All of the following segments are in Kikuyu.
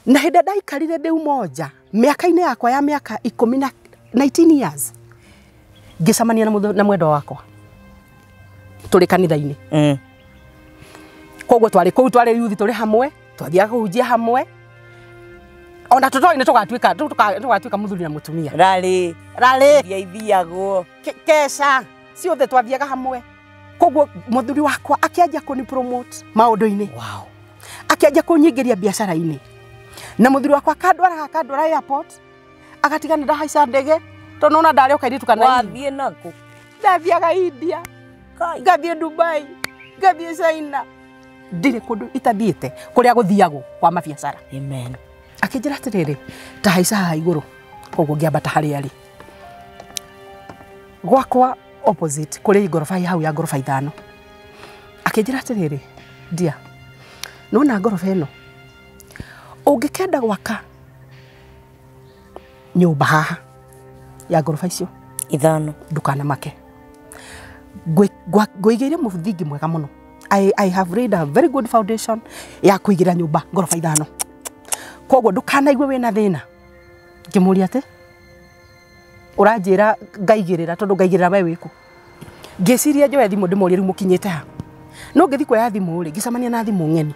Na hĩndĩ ndaikarire ndĩ umoja mĩaka-inĩ yakwa ya mĩaka ikũmi na 19 years, ngĩcemania na mwendwa wakwa tũrĩ kanitha-inĩ. Koguo twarĩ kũu, twarĩ youth, tũrĩ hamwe, twathiaga kũhunjia hamwe, ona tũtoĩ nĩ tũgatuĩka mũthuri na mũtumia. Rarĩ. Rarĩ. Iria ithiagwo. Kesha ciothe twathiaga hamwe. Koguo mũthuri wakwa akĩanjia kũni promote maũndũ-inĩ. Akĩanjia kũnyingĩria biacara-inĩ, na mũthuri wakwa akandwaraga, akandwara airport, agatiga nĩ ndahaica ndege tondũ nona ndarĩ o kairĩtu kana Wathiĩ nakũ? Ndathiaga India. Kai. Ngathiĩ Dubai, ngathiĩ China, ndirĩ kũndũ itathiĩte kũrĩa gũthiagwo kwa mabiacara. Amen. Akĩnjĩra atĩrĩrĩ, ta haica haha igũrũ. Koguo ngĩambata harĩa arĩ gwakwa opposite, kũrĩ ngoroba hau ya ngoroba 5. Akĩnjĩra atĩrĩrĩ, "Ndia, nona ngoroba ĩno, ũngĩkenda gwaka nyũmba haha ya ngoroba icio 5, ndukanamake. Ngũigĩire mũthingi mwega mũno. I have laid a very good foundation ya kũigĩra nyũmba ngoroba 5, koguo ndũkanaigue wĩna thĩna." Ngĩmũria atĩ ũranjĩra ngaigĩrĩra, tondũ ngaigĩrĩra we wĩkũ? Ngĩciria njoe thimũ ndĩmũrie rĩu mũkinyĩte ha, no ngĩthiĩ kuoya thimũ rĩ, ngĩcemania na thimũ ng'eni.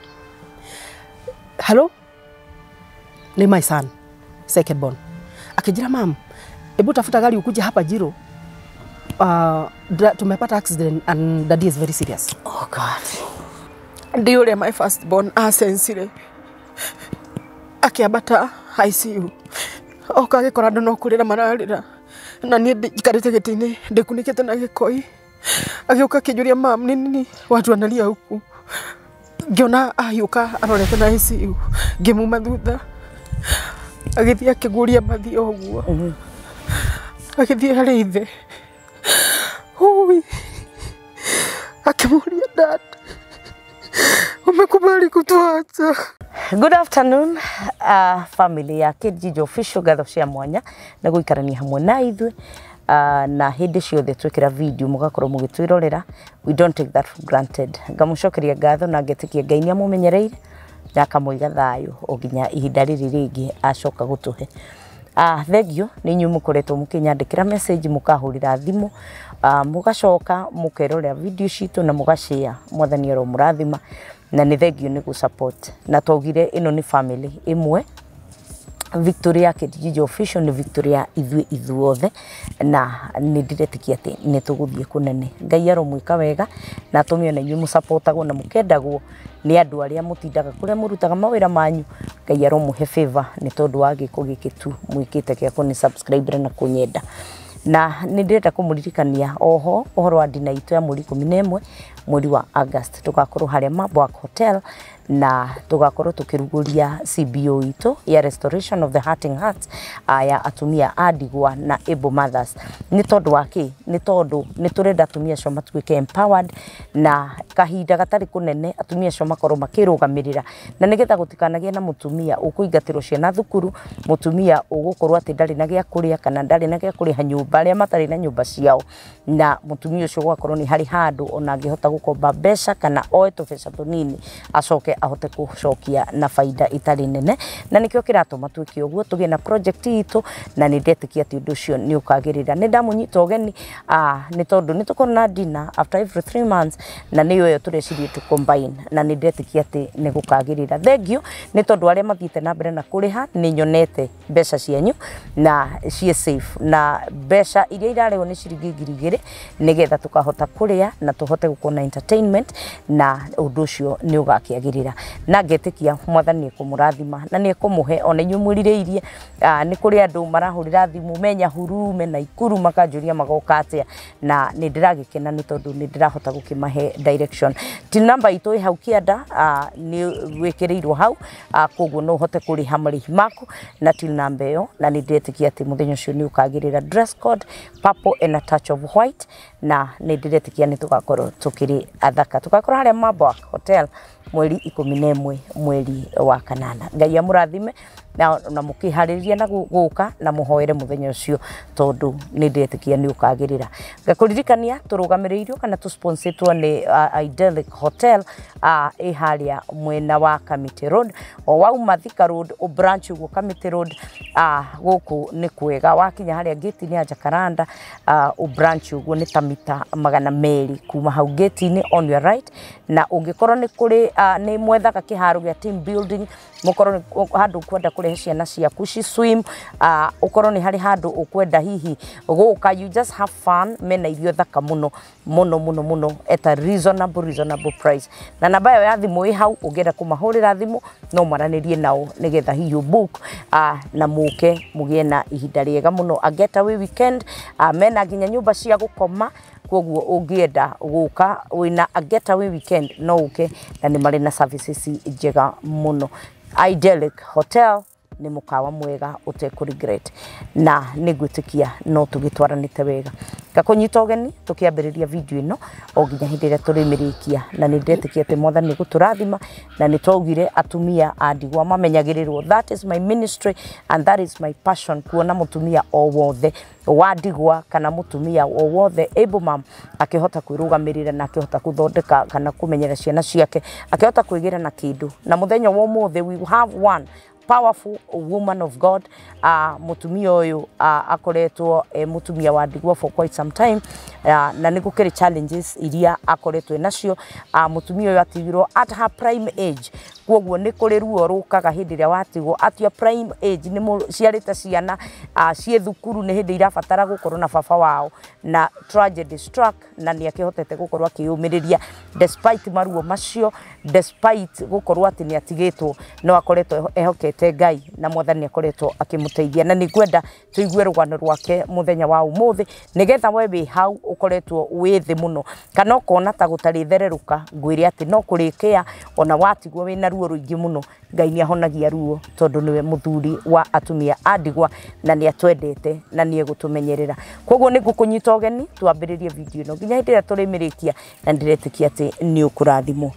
"Hello?" Ni my son second born. Akijira, "Mam, hebu tafuta gari ukuje hapa Jiro. Tumepata accident and daddy is very serious." Oh God. Ndi ũrĩa my first born acensire akĩambata ICU, oka agĩkora andũ no kũrĩra mararĩra, na niĩ njikarĩte gĩtĩ-inĩ ndĩkunĩkĩte na gĩkoi. Agĩũka akĩnjũria, "Mam, nĩ nini watu wanalia huku?" Ngĩona ahiũka arorete na ICU, ngĩmuma thutha, agĩthiĩ akĩguria mathi o ũguo, agĩthiĩ harĩ ithe. Ui, akĩmũria, "Dad, umekubali kutuacha?" Good afternoon, family ya Kate Official. Ngatho cia mwanya na gũikarania hamwe na ithuĩ, na hĩndĩ ciothe twĩkĩra video mũgakorwo mũgĩtwĩrorera. We don't take that for granted. Ngamũcokeria ngatho na ngetĩkia Ngai nĩ amũmenyereire na akamũiga thayũ o nginya ihinda rĩrĩ rĩngĩ acoka gũtũhe. Thengio nĩ inyuĩ mũkoretwo mũkĩnyandĩkĩra message, mũkahũrĩra thimũ, mũgacoka mũkerorera video citũ na mũgashare. Mwathani aromũrathima na nĩ thengio nĩ gũ support. Na twaugire ĩno nĩ family ĩmwe. Victoria Kate Official nĩ Victoria ithuĩ ithuothe, na nĩ ndĩretĩkia atĩ nĩ tũgũthiĩ kũnene. Ngai aromwĩka wega na atũme ona inyuĩ mũsupportagwo na mũkendagwo nĩ andũ arĩa mũtindaga kũrĩa mũrutaga mawĩra manyu. Ngai aromũhe favor nĩ tondũ wa gĩko gĩkĩ tu mwĩkĩte gĩa kũnĩ subscribe na kũnyenda. Na nĩ ndĩrenda kũmũririkania oho ũhoro wa dinner itũ ya mweri 11 mweri wa August. Tũgakorwo harĩa Mabwak Hotel na tũgakorwo tũkĩrugũria CBO itũ ya Restoration of the Hurting Hearts, ya atumia a ndigwa na able mothers. Nĩ tondũ wa kĩ? Nĩ tondũ nĩ tũrenda atumia acio matuĩke empowered, na kahinda gatarĩ kũnene atumia acio makorwo makĩrũgamĩrĩra, na nĩgetha gũtikanagĩe na mũtumia ũkũingatĩrwo ciana thukuru, mũtumia ũgũkorwo atĩ ndarĩ na gĩa kũrĩa kana ndarĩ na gĩa kũrĩha nyũmba, arĩa matarĩ na nyũmba ciao, na mũtumia ũcio gũgakorwo nĩ harĩ handũ ona angĩhota gũkomba mbeca kana oe tũbeca tũnini acoke ahote gũcokia na baida ĩtarĩ nene. Na nĩkĩo kĩratũma twĩke ũguo, tũgĩe na project itũ, na nĩ ndetĩkia atĩ ũndũ ũcio nĩ ũkagĩrĩra. Nĩ ndamũnyita ũgeni, nĩ tondũ nĩ tũkorwo na dinner after every 3 months, na nĩyo ĩyo tũreciria to combine, na nĩ ndetĩkia atĩ nĩ gũkagĩrĩra. Thengio nĩ tondũ arĩa mathiĩte na mbere na kũrĩha, nĩ nyonete mbeca cianyu na ciĩ safe, na mbeca iria irarĩhwo nĩ ciringi 2000, nĩgetha tũkahota kũrĩa na tũhote gũkorwo na entertainment, na ũndũ ũcio nĩ ũgakĩagĩrĩra, na ngetĩkia Mwathani ekũmũrathima na nĩ ekũmũhe ona inyuĩ mwĩrirĩirie. Nĩ kũrĩ andũ marahũrĩra thimũ me Nyahururu, me Naikuru, makanjũria magoka atĩa, na nĩ ndĩragĩkena nĩ tondũ nĩ ndĩrahota gũkĩmahe direction. Till number itũ ĩ hau kĩanda, nĩ wĩkĩrĩirwo hau, koguo no ũhote kũrĩha marĩhi maku na till number ĩyo, na nĩ ndĩretĩkia atĩ mũthenya ũcio nĩ ũkagĩrĩra. Dress code purple and a touch of white, na nĩ ndĩretĩkia nĩ tũgakorwo tũkĩrĩ athaka. Tũgakorwo harĩa Mabwak Hotel. mweri 11 mweri wa kanana. Ngai amũrathime na mũkĩharĩria na gũka na mũhoere mũthenya ũcio tondũ nĩ ndĩretĩkia nĩ ũkagĩrĩra. Ngakũririkania tũrũgamĩrĩirio kana tũsponsetwo nĩ Idyllic Hotel ĩ harĩa mwena wa Kamiti Road, o wauma Thika Road o branch ũguo Kamiti Road, gũkũ nĩ kwega. Wakinya harĩa gate-inĩ ya Jacaranda, o branch ũguo nĩ ta mita 200 kuma hau gate-inĩ on your right. Na ũngĩkorwo nĩ kũrĩ nĩ mwethaga kĩharo gĩa team building, mũkorwo nĩ handũ ũkwenda kũrehe ciana ciaku ci swim, ũkorwo nĩ harĩ handũ ũkwenda hihi gũka, you just have fun. Mena irio thaka mũno mũno mũno mũno at a reasonable price. Na namba yao ya thimũ ĩ hau, ũngĩenda kũmahũrĩra thimũ no maranĩrie nao nĩgetha hihi book na mũke mũgĩe na ihinda rĩega mũno, a getaway weekend. Mena nginya nyũmba cia gũkoma, koguo ũngĩenda gũka wĩna a getaway weekend no ũke, na nĩ marĩ na services njega mũno. Idyllic Hotel nĩ mũkawa mwega ũtekũ regret, na nĩ ngwĩtĩkia no tũgĩtwaranĩte wega. Ngakũnyita ũgeni tũkĩambĩrĩria video ĩno o nginya hĩndĩ ĩrĩa tũrĩmĩrĩkia, na nĩ ndetĩkia atĩ Mwathani nĩ gũtũrathima, na nĩ twaugire atumia a ndigwa mamenyagĩrĩrwo. That is my ministry and that is my passion, kuona mũtumia o wothe wa ndigwa kana mũtumia o wothe able mom akĩhota kwĩrũgamĩrĩra na akĩhota gũthondeka kana kũmenyera ciana ciake, akĩhota kwĩgĩra na kĩndũ. Na mũthenya wa ũmũthĩ we have one powerful woman of God. Mutumia ũyũ akoretwo mutumia wa ndigwa for quite some time, na nĩ gũkĩrĩ challenges iria akoretwo nacio. Mutumia ũyũ atigirwo at her prime age, koguo nĩ kũrĩ ruo rũkaga hĩndĩ ĩrĩa watigwo at your prime age. Nĩ mũciarĩte ciana ciĩ thukuru, nĩ hĩndĩ irabatara gũkorwo na baba wao, na tragedy struck, na nĩ akĩhotete gũkorwo akĩyũmĩrĩria despite maruo macio, despite gũkorwo atĩ nĩ atigĩtwo, no akoretwo ehokete Ngai na Mwathani akoretwo akĩmũteithia. Na nĩ ngwenda tũigue rũgano rwake mũthenya wa ũmũthĩ, nĩgetha we wĩ hau ũkoretwo wĩ thĩ mũno kana ũkona ta gũtarĩ thererũka, ngwĩre atĩ no kũrĩkĩa ona watigwo wĩna ruo rũingĩ mũno, Ngai nĩ ahonagia ruo tondũ nĩwe mũthuri wa atumia a ndigwa na nĩ atwendete na nĩ egũtũmenyerera. Koguo nĩ ngũkũnyita ũgeni twambĩrĩrie video ĩno nginya hĩndĩ ĩrĩa tũrĩmĩrĩkia, na ndĩretĩkia atĩ nĩ ũkũrathimwo.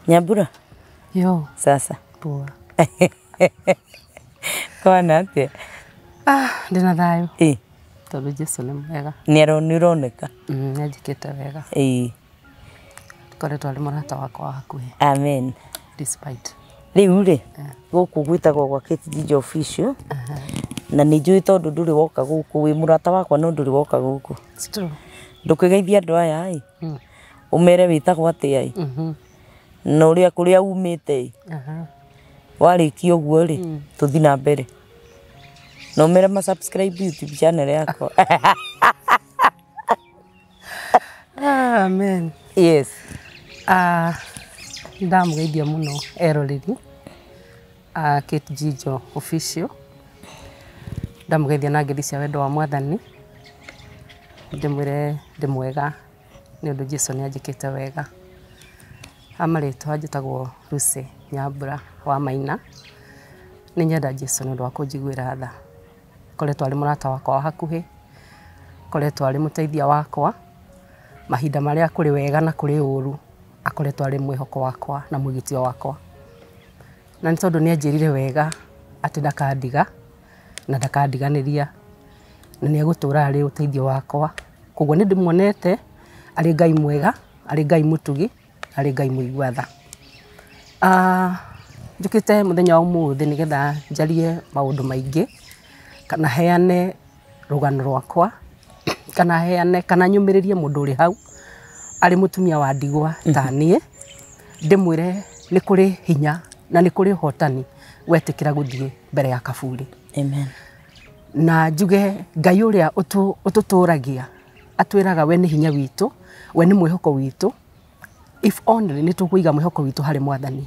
Nyambura, yo sasa poa. Kwana atia? Ndĩna thayũ Ĩ tondũ Jesũ nĩ mwega. Nĩ ũroneka. Nĩ anjĩkĩte wega. Ĩ Koretwo arĩ mũrata wakwa wa hakuhĩ amen. Despite. Rĩu rĩ, gũkũ gwĩtagwo gwa Kate Ginger Official, na nĩ njũĩ tondũ ndũrĩ woka gũkũ, wĩ mũrata wakwa no ndũrĩ woka gũkũ. It's true. Ndũkĩgeithia andũ aya ĩ, ũmere wĩtagwo atĩa ĩ, na ũrĩa kũrĩa umĩte ĩ. Warĩkia ũguo rĩ, tũthi na mbere na ũmere ma subscribe YouTube channel yakwa. Amen. Yes. Ndamũgeithia mũno eroreri a Kate Ginger Official. Ndamũgeithia na ngeithi cia wendo wa Mwathani, ndĩmwĩre ndĩ mwega nĩ ũndũ Jesũ nĩ anjĩkĩte wega. Amarĩtwa njĩtagwo Lucy Nyambura wa Maina. Nĩ nyenda Jesũ nĩ ũndũ wa kũnjiguĩra tha. Koretwo arĩ mũrata wakwa wa hakuhĩ, koretwo arĩ mũteithia wakwa mahinda marĩa kũrĩ wega na kũrĩ ũru, akoretwo arĩ mwĩhoko wakwa na mwĩgitio wakwa. Na nĩ tondũ nĩ anjĩrire wega atĩ ndakandiga na ndakandiganĩria, na nĩ egũtũra arĩ ũteithio wakwa. Koguo nĩ ndĩmuonete arĩ Ngai mwega, arĩ Ngai mũtugi, arĩ Ngai mũigua tha. Njũkĩte mũthenya wa ũmũthĩ nĩgetha njarie maũndũ maingĩ, kana heane rũgano rwakwa, kana heane kana nyũmĩrĩrie mũndũ ũrĩ hau arĩ mũtumia wa ndigwa ta niĩ, ndĩmwĩre nĩ kũrĩ hinya na nĩ kũrĩ ũhotani wetĩkĩra gũthiĩ mbere ya kaburi. Amen. Na njuge Ngai ũrĩa ũtũtũragia atwĩraga we nĩ hinya witũ, we nĩ mwĩhoko witũ. If only nĩ tũkũiga mwĩhoko witũ harĩ Mwathani.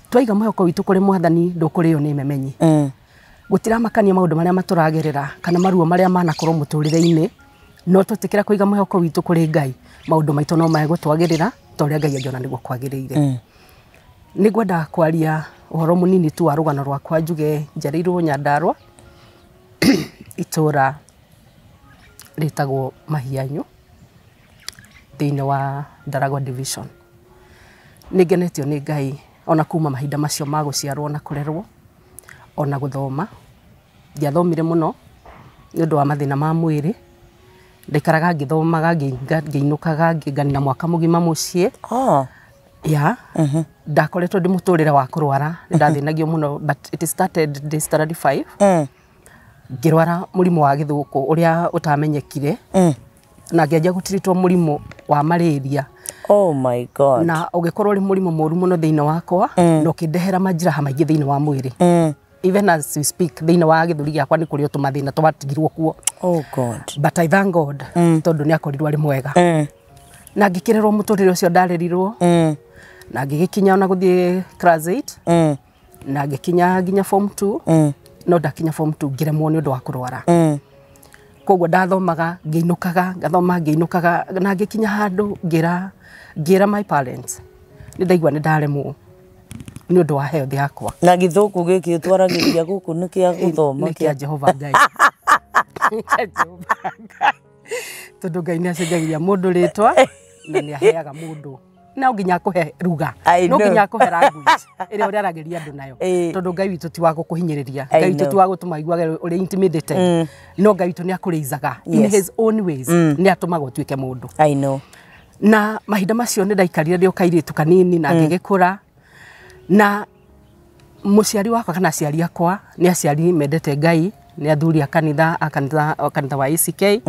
Twaiga mwĩhoko witũ kũrĩ Mwathani, ndũkũrĩo nĩ memenyi. Gũtiramakania maũndũ marĩa matũragerera kana maruo marĩa manakorwo mũtũrĩre-inĩ, no twetĩkĩra kũiga mwĩhoko witũ kũrĩ Ngai, maũndũ maitũ no megũtwagĩrĩra ta ũrĩa Ngai angĩona nĩguo kwagĩrĩire. Nĩ ngwenda kwaria ũhoro mũnini tu wa rũgano rwakwa, njuge njiarĩirwo Nyandarũa, itũra rĩtagwo Mahianyu thĩinĩ wa Ndaragwa Division. Nĩ ngenetio nĩ Ngai ona kuma mahinda macio ma gũciarwo na kũrerwo ona gũthoma. Ndiathomire mũno nĩ ũndũ wa mathĩna ma mwĩrĩ. Ndaikaraga ngĩthomaga ngĩinũkaga ngĩnganina mwaka mũgima mũciĩ. Yeah. Ndakoretwo ndĩ mũtũrĩre wa kũrwara, nĩndathĩnagio mũno, but it started ndĩ standard 5. Ngĩrwara mũrimũ wa gĩthũkũ ũrĩa ũtamenyekire. Na ngĩanjia gũtiritwo mũrimũ wa malaria. Oh my God. Na ũgĩkorwo ũrĩ mũrimũ mũru mũno thĩinĩ wakwa, na ũkĩndehera majeraha maingĩ thĩinĩ wa mwĩrĩ. Even as we speak, thĩinĩ wa gĩthũri gĩakwa nĩ kũrĩ o tũmathĩna twatigirwo kuo. Oh God. But I thank God tondũ nĩ akorirwo arĩ mwega. Na ngĩkĩrerwo mũtũrĩre ũcio ndarerirwo. Na ngĩgĩkinya ona gũthiĩ class 8. Na ngĩkinya nginya form 2. No ndakinya form 2 ngĩremwo nĩ ũndũ wa kũrwara. Koguo ndathomaga ngĩinũkaga, ngathoma ngĩinũkaga, na ngĩkinya handũ ngĩra my parents nĩ ndaigua nĩ ndaremwo nĩ ũndũ wa health yakwa. Na gĩthũkũ gĩkĩ ũtwaragĩria gũkũ nĩ kĩa gũthoma? Nĩ kĩa Jehova Ngai. Nĩ kĩa Jehova Ngai. Tondũ Ngai nĩ acenjagĩria mũndũ rĩtwa na nĩ aheaga mũndũ. No nginya akũhe ruga, no nginya akũhe language ĩrĩa ũraragĩria andũ nayo. Tondũ Ngai witũ ti wa gũkũhinyĩrĩria, Ngai witũ ti wa gũtũma iguage ũrĩ intimidated. No Ngai witũ nĩ akũrĩizaga in his own ways, nĩ atũmaga ũtuĩke mũndũ. I know. Na mahinda macio nĩ ndaikarire ndĩ o kairĩtu kanini na ngĩgĩkũra. Na mũciari wakwa kana aciari akwa nĩ aciari mendete Ngai, nĩ athuri a kanitha wa ACK.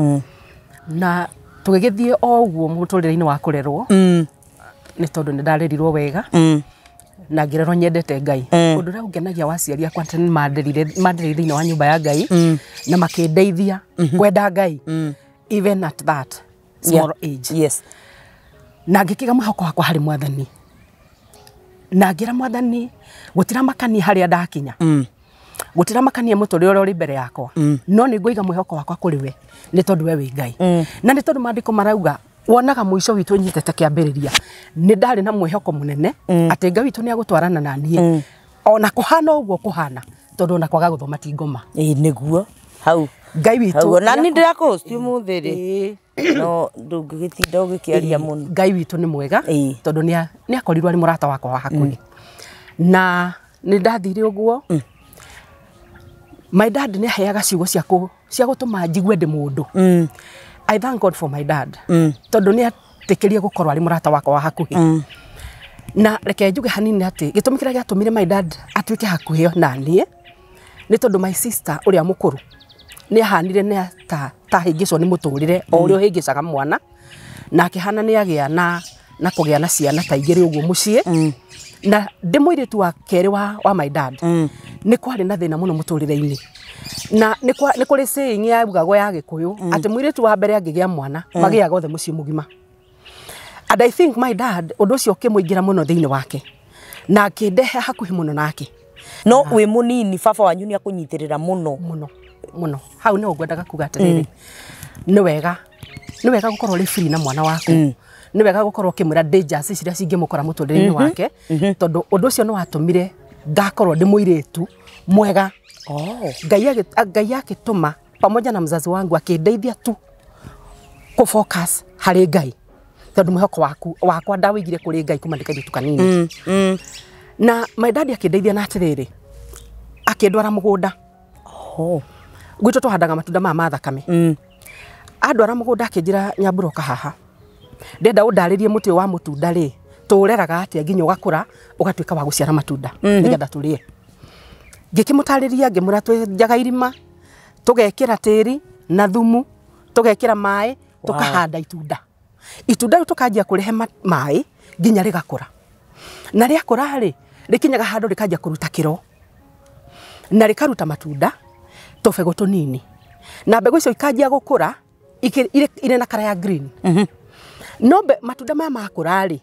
Na tũgĩgĩthiĩ o ũguo mũtũrĩre-inĩ wa kũrerwo. Nĩ tondũ nĩ ndarerirwo wega. Na ngĩrerwo nyendete Ngai. Ũndũ ũrĩa ũngenagia wa aciari akwa atĩ nĩ mandereire thĩinĩ wa nyũmba ya Ngai na makĩndeithia kwenda Ngai even at that small age. Yes. Na ngĩkĩiga mwĩhoko wakwa harĩ Mwathani. Na ngĩra Mwathani gũtiramakania harĩa ndakinya. Gũtiramakania mũtũrĩre ũrĩa ũrĩ mbere yakwa. No nĩ ngũiga mwĩhoko wakwa kũrĩ we nĩ tondũ we wĩ Ngai. Na nĩ tondũ maandĩko marauga wonaga mũico witũ nyitĩte kĩambĩrĩria. Nĩ ndarĩ na mwĩhoko mũnene atĩ Ngai witũ nĩ agũtwarana na niĩ. Ona kũhana ũguo kũhana tondũ ona kwaga gũthoma ti ngoma. Ĩĩ nĩguo. Hau. Ngai witũ. Na nĩ ndĩrakũhost ũmũthĩ rĩ. No ndũngĩgĩtinda ũgĩkĩaria mũno. Ngai witũ nĩ mwega tondũ nĩ akorirwo arĩ mũrata wakwa wa hakuhĩ. Na nĩ ndathire ũguo. My dad nĩ aheaga ciugo cia gũtũma njigue ndĩ mũndũ. I thank God for my dad. Tondũ nĩ atĩkĩrie gũkorwo arĩ mũrata wakwa wa hakuhĩ. Na reke njuge hanini atĩ gĩtũmi kĩrĩa gĩatũmire my dad atuĩke hakuhĩ na niĩ nĩ tondũ my sister ũrĩa mũkũrũ nĩ ahanire nĩ ta hĩngĩcwo nĩ mũtũrĩre o ũrĩa ũhĩngĩcaga mwana, na akĩhana nĩ agĩa na kũgĩa na ciana ta igĩrĩ ũguo mũciĩ. Na ndĩ mũirĩtu wa kerĩ wa my dad nĩ kwarĩ na thĩna mũno mũtũrĩre-inĩ. Na nĩ kũrĩ saying yaugagwo ya Gĩkũyũ atĩ mũirĩtu wa mbere angĩgĩa mwana magĩaga othe mũciĩ mũgima. And I think my dad ũndũ ũcio ũkĩmũingĩra mũno thĩinĩ wake na akĩndehe hakuhĩ mũno nake. No wĩ mũnini baba wanyu nĩ akũnyitĩrĩra mũno mũno mũno. Hau nĩho ngwendaga kuga atĩrĩrĩ, nĩ wega gũkorwo ũrĩ free na mwana waku. Nĩ wega gũkorwo ũkĩmwĩra dangers ciria cingĩmũkora mũtũrĩre-inĩ wake, tondũ ũndũ ũcio nĩ watũmire ngakorwo ndĩ mũirĩtu mwega. Ngai akĩtũma pamoja na mzazi wangu akĩndeithia tu kũ focus harĩ Ngai, tondũ mwĩhoko wakwa ndawĩigire kũrĩ Ngai kuma ndĩ kairĩtu kanini. Na my dad akĩndeithia na atĩrĩrĩ, akĩndwara mũgũnda. Gwitũ tũhandaga matunda maya ma thakame. Andwara mũgũnda akĩnjĩra Nyambura ũka haha, ndenda ũndarĩrie mũtĩ wa mũtunda rĩ tũũreraga atĩa nginya ũgakũra ũgatuĩka wa gũciara matunda nĩgetha tũrĩe. Ngĩkĩmũtarĩria ngĩmwĩra twenjaga irima, tũgekĩra tĩri na thumu, tũgekĩra maĩ, tũkahanda itunda. Itunda rĩu tũkanjia kũrĩhe maĩ nginya rĩgakũra. Na rĩakũra rĩ, rĩkinyaga handũ rĩkanjia kũruta kĩro na rĩkaruta matunda tũbegũ tũnini, na mbegũ icio ikanjia gũkũra irĩ na kara ya green. No matunda maya makũra rĩ,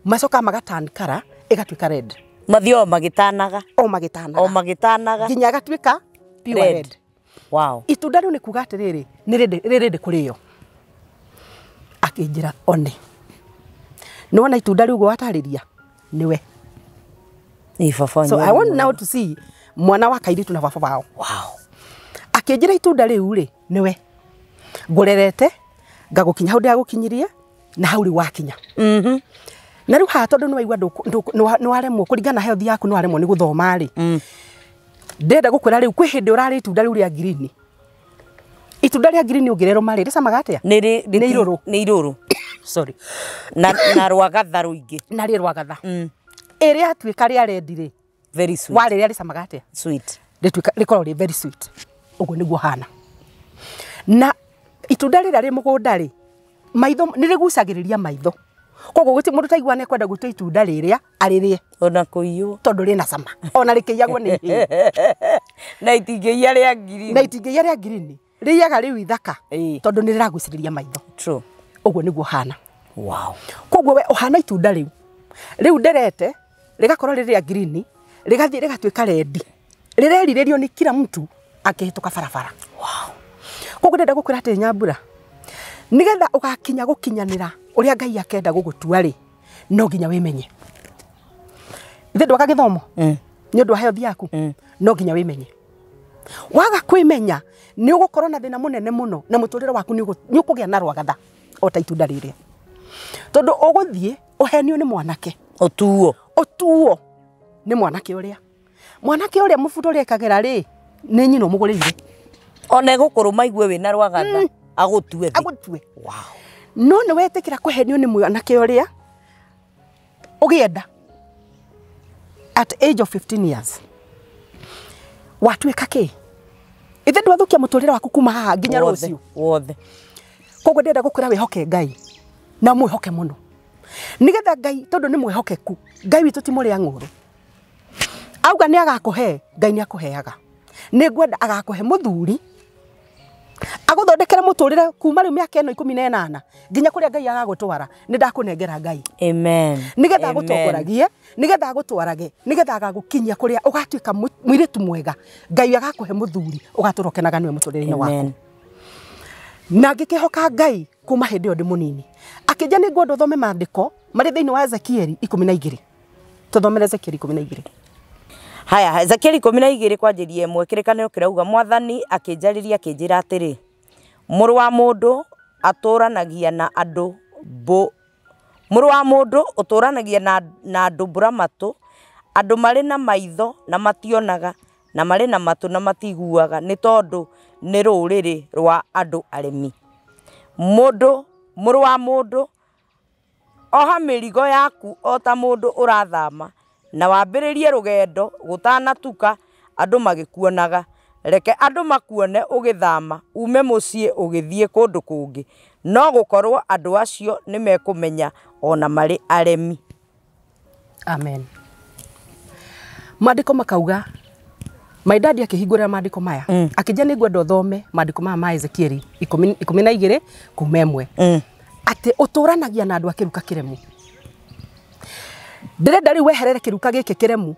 macokaga magatan kara ĩgatuĩka red. Mathiaga magĩtanaga. O magĩtanaga. O magĩtanaga. Nginya ĩgatuĩka pure red. Wow. Itunda rĩu nĩ kuga atĩrĩrĩ, nĩ rĩrĩ kũrĩo. Akĩnjĩra one. Nĩ wona itunda rĩu ũguo watarĩria nĩwe. So I want now to see mwana wa kairĩtu na baba wao. Wow. Akĩnjĩra itunda rĩu rĩ nĩwe. Ngũrerete ngagũkinya hau ndĩragũkinyirie na hau rĩu wakinya. Na rĩu haha tondũ nĩ waigua nĩ waremwo kũringana na health yaku, nĩ waremwo nĩ gũthoma rĩ, ndĩrenda gũkwĩra rĩu kwĩ hĩndĩ ũrarĩa itunda rĩu rĩa green. Itunda rĩa green ũngĩrĩrũma rĩ, rĩcamaga atĩa? Nĩ irũrũ. Nĩ irũrũ. Sorry. Na rwagatha rũingĩ. Na rĩ rwagatha. Ĩrĩa atuĩka rĩa red rĩ. Very sweet. Warĩrĩa rĩcamaga atĩa? Sweet. Rĩtuĩka rĩkoragwo rĩ very sweet. Ũguo nĩguo hana. Na itunda rĩrĩa rĩ mũgũnda rĩ, maitho nĩ rĩgucagĩrĩria maitho. Koguo gũtirĩ mũndũ taigua nĩ ekwenda gũtua itunda rĩrĩa arĩrĩe. Ona kũiywo. Tondũ rĩna cama. Ona rĩkĩiyagwo nĩ ihĩĩ. Na itingĩiya rĩa green. Na itingĩiya rĩa green. Rĩiyaga rĩu ithaka. Tondũ nĩ rĩragucĩrĩria maitho. True. Ũguo nĩguo hana. Wow. Koguo we ũhana itunda rĩu. Rĩu nderete rĩgakorwo rĩ rĩa green, rĩgathiĩ rĩgatuĩka red. Rĩrerirĩrio nĩ kila mtu akĩhĩtũka barabara. Wow. Koguo ndĩrenda gũkwĩra atĩ Nyambura, nĩgetha ũgakinya gũkinyanĩra ũrĩa Ngai akenda gũgũtua rĩ, no nginya wĩmenye. Ithe ndwaga gĩthomo? Nĩ ũndũ wa health yaku? No nginya wĩmenye. Waga kwĩmenya nĩ ũgũkorwo na thĩna mũnene mũno na mũtũrĩre waku nĩ ũkũgĩa na rwagatha o ta itunda rĩrĩa. Tondũ ũgũthiĩ ũhenio nĩ mwanake. Ũtuo. Ũtuo nĩ mwanake ũrĩa. Mwanake ũrĩa mũbuto ũrĩa ekagĩra rĩ, nĩ nyina ũmũgũrĩire. Ona egũkũrũma igue wĩna rwagatha, agũtue thĩ. Agũtue. Wow. No nĩ wetĩkĩra kũhenio nĩ mwanake ũrĩa ũgĩenda at age of 15 years. Watuĩka kĩ? Ithe ndwathũkia mũtũrĩre waku kuma haha nginya rũciũ. Wothe. Koguo ndĩrenda gũkwĩra wĩhoke Ngai na mwĩhoke mũno. Nĩgetha Ngai tondũ nĩ mwĩhokeku, Ngai witũ ti mũrĩa ng'ũrũ. Auga nĩ agakũhe, Ngai nĩ akũheaga. Nĩ ngwenda agakũhe mũthuri agũthondekere mũtũrĩre kuma rĩu mĩaka ĩno 18 nginya kũrĩa Ngai agagũtwara, nĩ ndakũnengera Ngai. Amen. Nĩgetha agũtongoragie, nĩgetha agũtwarage, nĩgetha agagũkinyia kũrĩa ũgatuĩka mũirĩtu mwega. Ngai agakũhe mũthuri ũgatũra ũkenaga nĩwe mũtũrĩre-inĩ waku. Na ngĩkĩhoka Ngai kuma hĩndĩ ĩyo ndĩ mũnini. Akĩnja nĩ ngwenda ũthome maandĩko marĩ thĩinĩ wa Ezekieli 12. Tũthomere Ezekieli 12. Haya, Ezekieli 12 kwanjĩria ĩmwe kĩrĩkanĩro kĩrauga Mwathani akĩnjarĩria akĩnjĩra atĩrĩ, mũrũ wa mũndũ atũranagia na andũ mũrũ wa mũndũ ũtũranagia na andũ mbũramatũ, andũ marĩ na maitho na mationaga na marĩ na matũ na matiguaga, nĩ tondũ nĩ rũrĩrĩ rwa andũ aremi. Mũrũ wa mũndũ, oha mĩrigo yaku o ta mũndũ ũrathama na wambĩrĩrie rũgendo gũtanatuka andũ magĩkuonaga. Reke andũ makuone ũgĩthama ume mũciĩ ũgĩthiĩ kũndũ kũngĩ, no gũkorwo andũ acio nĩ mekũmenya ona marĩ aremi. Amen. Maandĩko makauga, my daddy akĩhingũrĩra maandĩko maya, akĩnja nĩ ngwenda ũthome maandĩko maya ma Ezekieli 12 kuma 1. Atĩ ũtũranagia na andũ a kĩruka kĩremu. Ndĩrenda rĩu weherere kĩruka gĩkĩ kĩremu.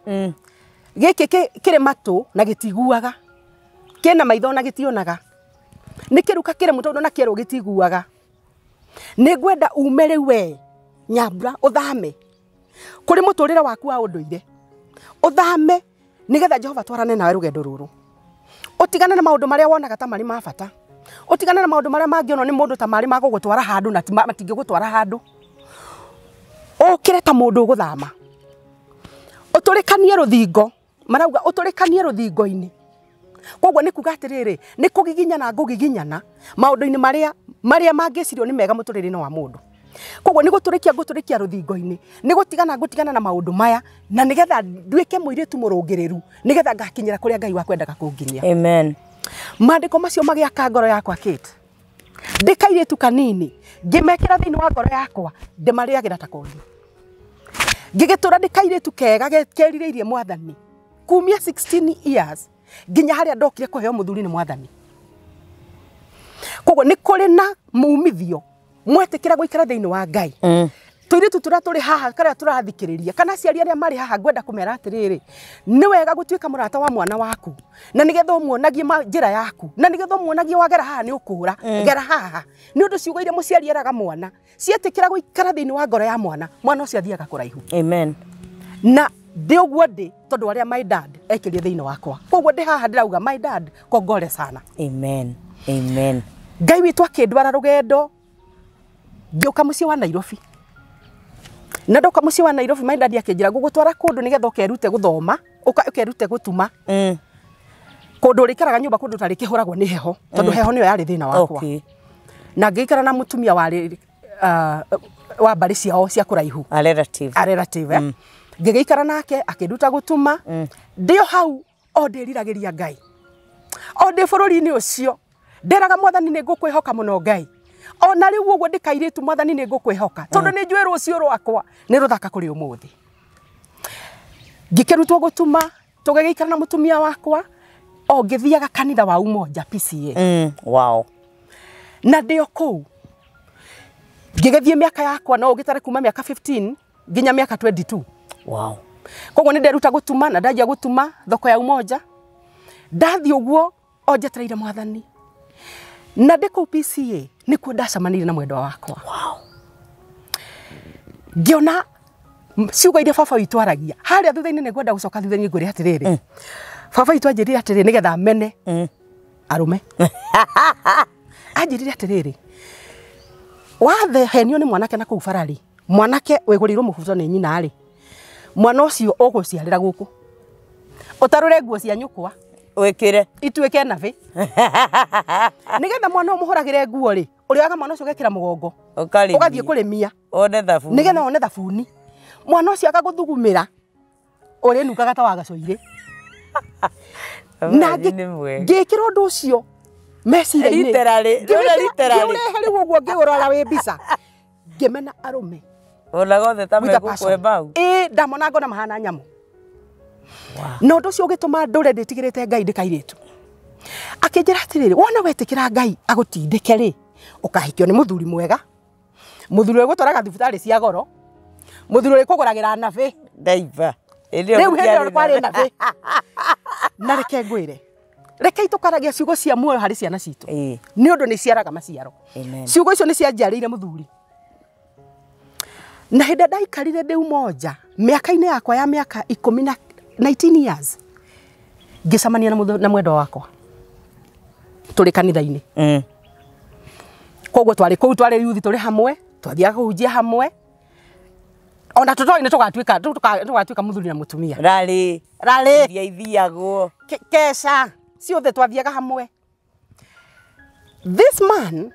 Gĩkĩ kĩrĩ matũ na gĩtiguaga. Kĩna maitho na gĩtionaga. Nĩ kĩruka kĩremu tondũ na kĩerũ gĩtiguaga. Nĩ ngwenda ume rĩu we Nyambura ũthame kũrĩ mũtũrĩre waku wa ũndũire. Ũthame nĩgetha Jehova twarane nawe rũgendo rũrũ. Ũtigane na maũndũ marĩa wonaga ta marĩ ma bata. Ũtigane na maũndũ marĩa mangĩonwo nĩ mũndũ ta marĩ ma gũgũtwara handũ na matingĩgũtwara handũ. Ũkĩre ta mũndũ ũgũthama. Ũtũrĩkanie rũthingo, marauga ũtũrĩkanie rũthingo-inĩ. Koguo nĩ kuga atĩrĩrĩ, nĩ kũgiginyana ngũgiginyana maũndũ-inĩ marĩa mangĩcirio nĩ mega mũtũrĩre-inĩ wa mũndũ. Koguo nĩ gũtũrĩkia ngũtũrĩkia rũthingo-inĩ, nĩ gũtigana ngũtigana na maũndũ maya, na nĩgetha nduĩke mũirĩtu mũrũngĩrĩru, nĩgetha ngakinyĩra kũrĩa Ngai wakwendaga kũnginyia. Amen. Maandĩko macio magĩaka ngoro yakwa Kate. Ndĩ kairĩtu kanini, ngĩmekĩra thĩinĩ wa ngoro yakwa, ndĩmarĩagĩra ta kothi. Ngĩgĩtũra ndĩ kairĩtu kega kerirĩirie Mwathani kumia 16 years nginya harĩa ndokire kũheo mũthuri nĩ Mwathani. Koguo nĩ kũrĩ na mumithio mwetĩkĩra gũikara thĩinĩ wa Ngai. Tũirĩtu tũrĩa tũrĩ haha karĩa tũrathikĩrĩria kana aciari arĩa marĩ haha ngwenda kũmera atĩrĩrĩ, nĩ wega gũtuĩka mũrata wa mwana waku na nĩgetha ũmuonagie njĩra yaku na nĩgetha ũmuonagie wagera haha nĩ ũkũra, gera haha. Nĩ ũndũ ciugo iria mũciari eraga mwana cietĩkĩra gũikara thĩinĩ wa ngoro ya mwana, mwana ũcio athiaga kũraihu. Amen. Na ndĩ ũguo ndĩ tondũ arĩa my dad ekĩrie thĩinĩ wakwa. Koguo ndĩ haha ndĩrauga my dad kongore sana. Amen. Amen. Ngai witũ akĩndwara rũgendo ngĩũka mũciĩ wa Nairobi. Na ndoka mũciĩ wa Nairobi my daddy akĩnjĩra ngũgũtwara kũndũ nĩgetha ũkerute gũthoma, ũkerute gũtuma. Kũndũ ũrĩikaraga nyũmba kũndũ ũtarĩkĩhũragwo nĩ heho, tondũ heho nĩyo yarĩ thĩna wakwa. Na ngĩikara na mũtumia warĩ wa mbarĩ ciao cia kũraihu. A relative. A relative. Ngĩgĩikara nake akĩnduta gũtuma. Ndĩ o hau o ndĩriragĩria Ngai. O ndĩ bũrũri-inĩ ũcio nderaga mwathani nĩ ngũkwĩhoka mũno Ngai. Ona rĩu ũguo ndĩ kairĩtu mwathani nĩ ngũkwĩhoka tondũ nĩ njũĩ rũciũ rwakwa nĩ rũthaka kũrĩ ũmũthĩ. Ngĩkĩrutwo gũtuma, tũgĩgĩikara na mũtumia wakwa o ngĩthiaga kanitha wa Umoja PCA. Wow. Na ndĩ o kũu ngĩgĩthiĩ mĩaka yakwa no ũgĩtare kuma mĩaka 15 nginya mĩaka 22. Wow. Koguo nĩ nderuta gũtuma na ndanjia gũtuma thoko ya Umoja. Ndathiĩ ũguo o njetereire mwathani. Na ndĩ kũu PCA nĩkuo ndacemanirie na mwendwa wakwa. Wow. Ngĩona ciugo iria baba witũ aragia harĩa thutha-inĩ nĩ ngwenda gũcoka thutha-inĩ ngwĩre atĩrĩrĩ. Baba witũ anjĩrire atĩrĩrĩ nĩgetha mene arũme. Anjĩrire atĩrĩrĩ, wathe henio nĩ mwanake na kũu bararĩ, mwanake wĩgũrĩirwo mũbuto nĩ nyina rĩ, mwana ũcio ũgũciarĩra gũkũ ũtarũre nguo cia nyũkwa wĩkĩre ituĩke nabĩ nĩgetha mwana ũmũhũragĩre nguo rĩ, ũrĩoyaga mwana ũcio ũgekĩra mũgongo ũgathiĩ kũrĩmia one thabuni nĩgetha one thabuni. Mwana ũcio agagũthugumĩra ũrĩnungaga ta wa gacoirĩ. Na ngĩkĩra ũndũ ũcio meciria-inĩ ngĩũrehe rĩu ũguo ngĩũrora wĩ mbica ngĩmena arũme ona gothe ta megũkũhe mau. Ĩĩ ndamona ngona mahana nyamũ. Na ũndũ ũcio ũgĩtũma ndũre ndĩtigĩrĩte Ngai ndĩ kairĩtu. Akĩnjĩra atĩrĩrĩ, wona wetĩkĩra Ngai agũtindĩke rĩ, ũkahikio nĩ mũthuri mwega, mũthuri ũrĩgũtwaraga thibitarĩ cia goro, mũthuri ũrĩkũgũragĩra nabĩ. Ndaiba. Rĩu hĩndĩ ĩyo kwarĩ nabĩ. Na reke ngwĩre, reke tũkaragia ciugo cia muoyo harĩ ciana citũ nĩ ũndũ nĩ ciaraga maciaro. Ciugo icio nĩ cianjiarĩire mũthuri. Na hĩndĩ ndaikarire ndĩ Umoja mĩaka-inĩ yakwa ya mĩaka 19 years ngĩcemania na mwendwa wakwa tũrĩ kanitha-inĩ. Koguo twarĩ kũu twarĩ youth tũrĩ hamwe, twathiaga kũhunjia hamwe. Ona tũtoĩ nĩ tũgatuĩka mũthuri na mũtumia. Rarĩ rarĩ iria ithiagwo keca ciothe twathiaga hamwe. This man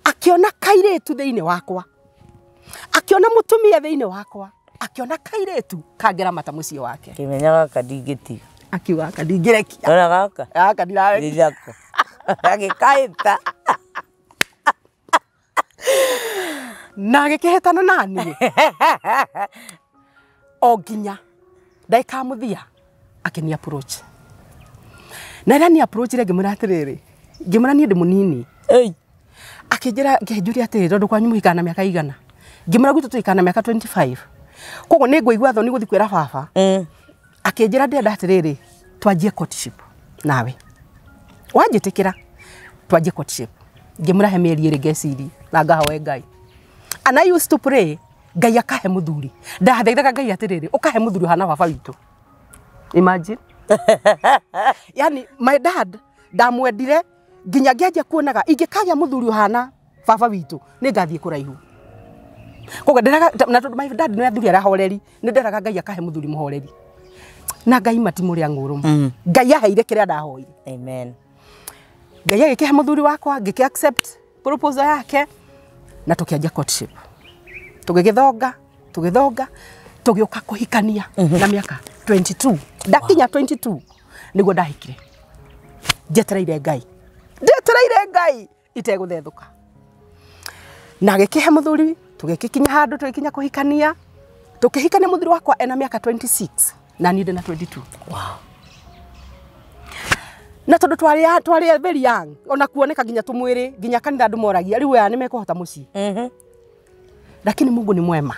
akĩona kairĩtu thĩinĩ wakwa, akĩona mũtumia thĩinĩ wakwa, akĩona kairĩtu kangĩramata mũciĩ wake. Kĩmenya gaka ndingĩtiga. Akiuga gaka ndingĩrekia. Ona gaka gaka ndirarekia. Agĩkaĩta. Na agĩkĩhĩtana na niĩ o nginya ndagĩka mũthia akĩni approach. Na rĩrĩa ni approach rĩ ngĩmwĩra atĩrĩrĩ, ngĩmwĩra niĩ ndĩ mũnini. Akĩnjĩra ngĩnjũria atĩrĩrĩ, tondũ kwanyu mũhikana na mĩaka igana. Ngĩmwĩra gwitũ tũhikana na mĩaka 25. Koguo nĩ ngũigua thoni gũthiĩ kwĩra baba. Akĩnjĩra ndĩrenda atĩrĩrĩ, twanjie courtship nawe. Wanjĩtĩkĩra twanjie courtship. Ngĩmwĩra he mĩeri ĩrĩ ngecirie na ngahoe Ngai. And I used to pray Ngai akahe mũthuri. Ndathaithaga Ngai atĩrĩrĩ, ũkahe mũthuri ũhana baba witũ. Imagine. Yani my dad ndamwendire nginya ngĩanjia kuonaga ingĩkagĩa mũthuri ũhana baba witũ nĩ ngathiĩ kũraihu. Koguo ndĩraga na tondũ my dad nĩ athuri arĩa ahoreri, nĩ nderaga Ngai akahe mũthuri mũhoreri. Na Ngai matimũrĩa ng'ũrũmu. Ngai aheire kĩrĩa ndahoire. Amen. Ngai agĩkĩhe mũthuri wakwa, ngĩkĩ accept proposal yake na tũkĩanjia courtship. Tũgĩgĩthonga, tũgĩthonga, tũgĩũka kũhikania na mĩaka 22. Ndakinya 22 nĩguo ndahikire. Njetereire Ngai. Njetereire Ngai itegũthethũka. Na agĩkĩhe mũthuri, tũgĩgĩkinya handũ tũgĩkinya kũhikania. Tũkĩhikania mũthuri wakwa ena mĩaka 26 na niĩ ndĩ na 22. Wow. Na tondũ twarĩ very young, ona kuoneka nginya tũmwĩrĩ, nginya kanitha andũ moragia rĩu aya nĩ mekũhota mũciĩ. Lakini Mungu ni mwema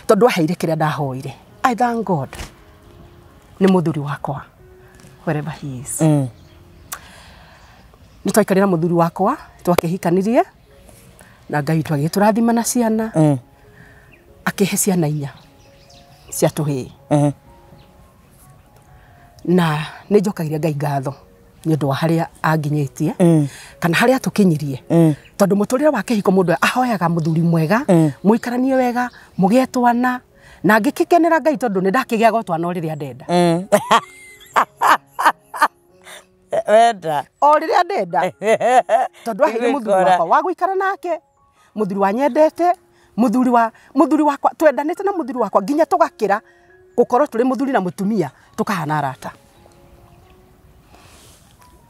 tondũ aheire kĩrĩa ndahoire. I thank God nĩ mũthuri wakwa wherever he is. Nĩ twaikarire na mũthuri wakwa twakĩhikanirie na Ngai witũ agĩtũrathima na ciana. Akĩhe ciana inya cia tũhĩĩ. Na nĩ njokagĩria Ngai ngatho nĩ ũndũ wa harĩa anginyĩtie kana harĩa tũkinyirie. Tondũ mũtũrĩre wa kĩhiko mũndũ ahoyaga mũthuri mwega, mũikaranie wega, mũgĩe twana. Na ngĩkĩkenera Ngai tondũ nĩ ndakĩgĩaga twana o rĩrĩa ndenda. Wenda. O rĩrĩa ndenda. Tondũ aheire mũthuri wakwa wa gũikara nake, mũthuri wanyendete, mũthuri wakwa twendanĩte na mũthuri wakwa nginya tũgakĩra gũkorwo tũrĩ mũthuri na mũtumia tũkahana arata.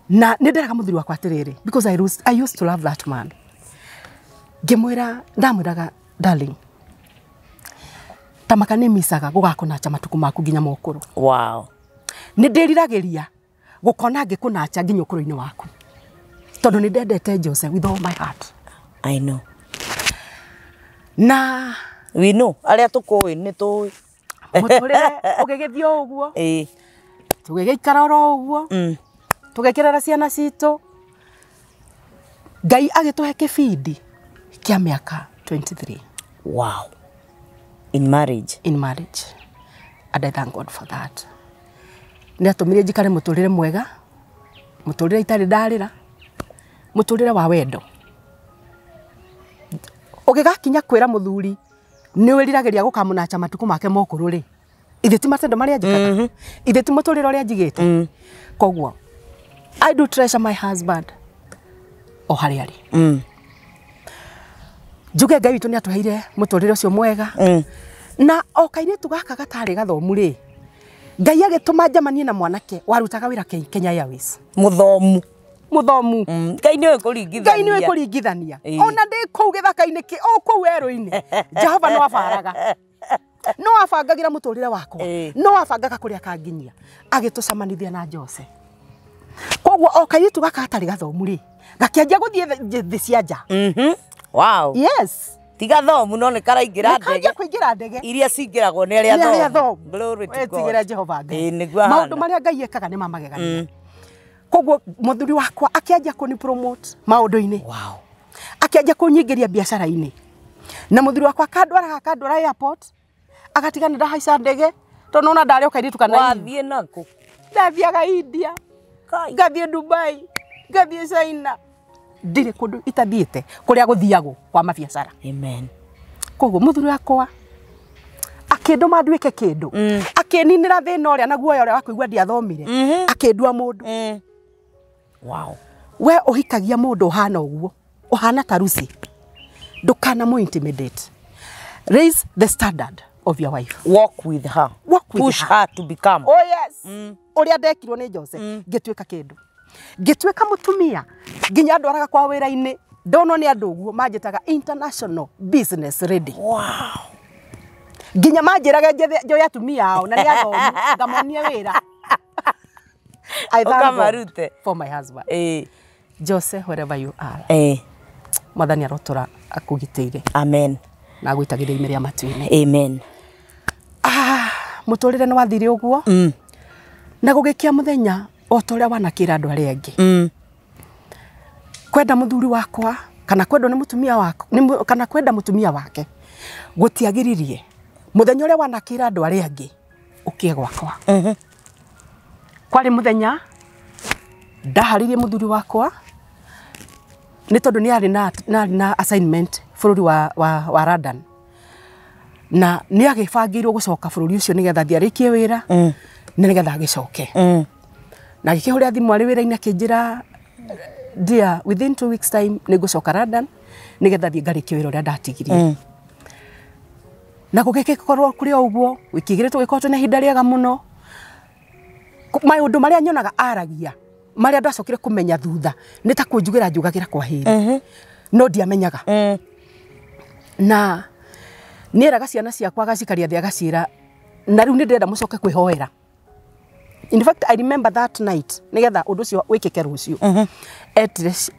Na nĩ nderaga mũthuri wakwa atĩrĩrĩ, because I used to love that man. Ngĩmwĩra, ndamwĩraga darling, tamaka nĩ micaga gũgakũnacha matukũ maku nginya mokũrũ. Wow. Nĩ ndĩriragĩria gũkona ngĩkũnacha nginya ũkũrũ-inĩ waku. Tondũ nĩ ndendete Jose with all my heart. I know. Na we know arĩa tũkũĩ nĩ tũĩ. Mũtũrĩre ũgĩgĩthiĩ o ũguo. Tũgĩgĩikara oro ũguo. Tũgĩkĩrera ciana citũ. Ngai agĩtũhe kĩbindi kĩa mĩaka 23. Wow. In marriage. In marriage. And I thank God for that. Nĩ atũmire njikare mũtũrĩre mwega, mũtũrĩre itarĩ ndarĩra, mũtũrĩre wa wendo. Ũgĩgakinya kwĩra mũthuri nĩ wĩriragĩria gũkamũnacha matukũ make mokũrũ rĩ, ithe ti matendo marĩa njĩkaga, ithe ti mũtũrĩre ũrĩa njigĩte. Koguo I do treasure my husband o harĩa arĩ. Njuge Ngai witũ nĩ atũheire mũtũrĩre ũcio mwega. Na o kairĩtu gaka gatarĩ gathomu rĩ, Ngai agĩtũma njemanie na mwanake warutaga wĩra Kenya Airways. Mũthomu. Mũthomu. Ngai nĩwe kũringithania. Ngai nĩwe kũringithania. Ona ndĩ kũu gĩthaka-inĩ kĩ, o kũu werũ-inĩ, Jehova no abaraga. No abangagĩra mũtũrĩre wakwa. No abangaga kũrĩa kanginyia. Agĩtũcamanithia na Jose. Koguo o kairĩtu gaka gatarĩ gathomu rĩ, gakĩanjia gũthiĩ thĩ cia nja. Wow. Yes. Ti gathomu no nĩ karaingĩra ndege. Nĩ kũingĩra ndege. Iria cingĩragwo nĩ arĩa athomu. Glory to God. Tigĩra Jehova Ngai. Nĩguo maũndũ marĩa Ngai ekaga nĩ ma magegania. Koguo mũthuri wakwa akĩanjia kũni promote maũndũ-inĩ. Wow. Akĩanjia kũnyingĩria biacara-inĩ. Na mũthuri wakwa akandwaraga akandwara airport, agatigana ndahaica ndege tondũ nona ndarĩ o kairĩtu kana Wathiĩ nakũ? Ndathiaga India, ngathiĩ Dubai, ngathiĩ China. Ndirĩ kũndũ itathiĩte kũrĩa gũthiagwo kwa mabiacara. Amen. Koguo mũthuri wakwa akĩndũma nduĩke kĩndũ, akĩninĩra thĩna ũrĩa na guoya ũrĩa wa kũigua ndiathomire, akĩndua mũndũ. Wow. We ũhikagia mũndũ ũhana ũguo, ũhana ta Lucy, ndũkana mũ intimidate. Raise the standard of your wife. Walk with her. Walk with Push her. her to become. Oh yes. Ũrĩa ndekirwo nĩ Jose, ngĩtuĩka kĩndũ. Ngĩtuĩka mũtumia, nginya ndwaraga kwa wĩra-inĩ, ndonwo nĩ andũ ũguo manjĩtaga international business lady. Wow. Nginya manjĩraga njoe atumia ao na nĩ athomu, ngamonie wĩra. I thank God for my husband. Jose, wherever you are. Mwathani arotũra akũgitĩire. Amen. Na agwĩtagĩria ime rĩa matu-inĩ. Amen. Mũtũrĩre nĩ wathire ũguo. Na gũgĩkia mũthenya o ta ũrĩa wanakĩra andũ arĩa angĩ. Kwenda mũthuri wakwa kana kwendwo nĩ mũtumia wakwa kana kwenda mũtumia wake gũtiagiririe mũthenya ũrĩa wanakĩra andũ arĩa angĩ ũkĩe gwakwa. Kwarĩ mũthenya ndaharĩirie mũthuri wakwa nĩ tondũ nĩ arĩ na assignment bũrũri wa London, na nĩ agĩbangĩirwo gũcoka bũrũri ũcio nĩgetha athiĩ arĩkie wĩra na nĩgetha agĩcoke. Na agĩkĩhũrĩra thimũ arĩ wĩra-inĩ akĩnjĩra, dear, within 2 weeks time nĩ ngũcoka London nĩgetha thiĩ ngarĩkie wĩra ũrĩa ndatigirie. Na gũgĩkorwo kũrĩ o ũguo, wiki igĩrĩ tũgĩkorwo twĩna ihinda rĩega mũno. Maũndũ marĩa nyonaga aragia, marĩa ndacokire kũmenya thutha, nĩ ta kũnjugĩra njugagĩra kwa hĩrĩ. No ndiamenyaga. Na nĩeraga ciana ciakwa agacikaria thĩ agaciĩra, na rĩu nĩ ndĩrenda mũcoke kwĩhoera. In fact, I remember that night, nĩgetha ũndũ ũcio wĩkĩke rũciũ.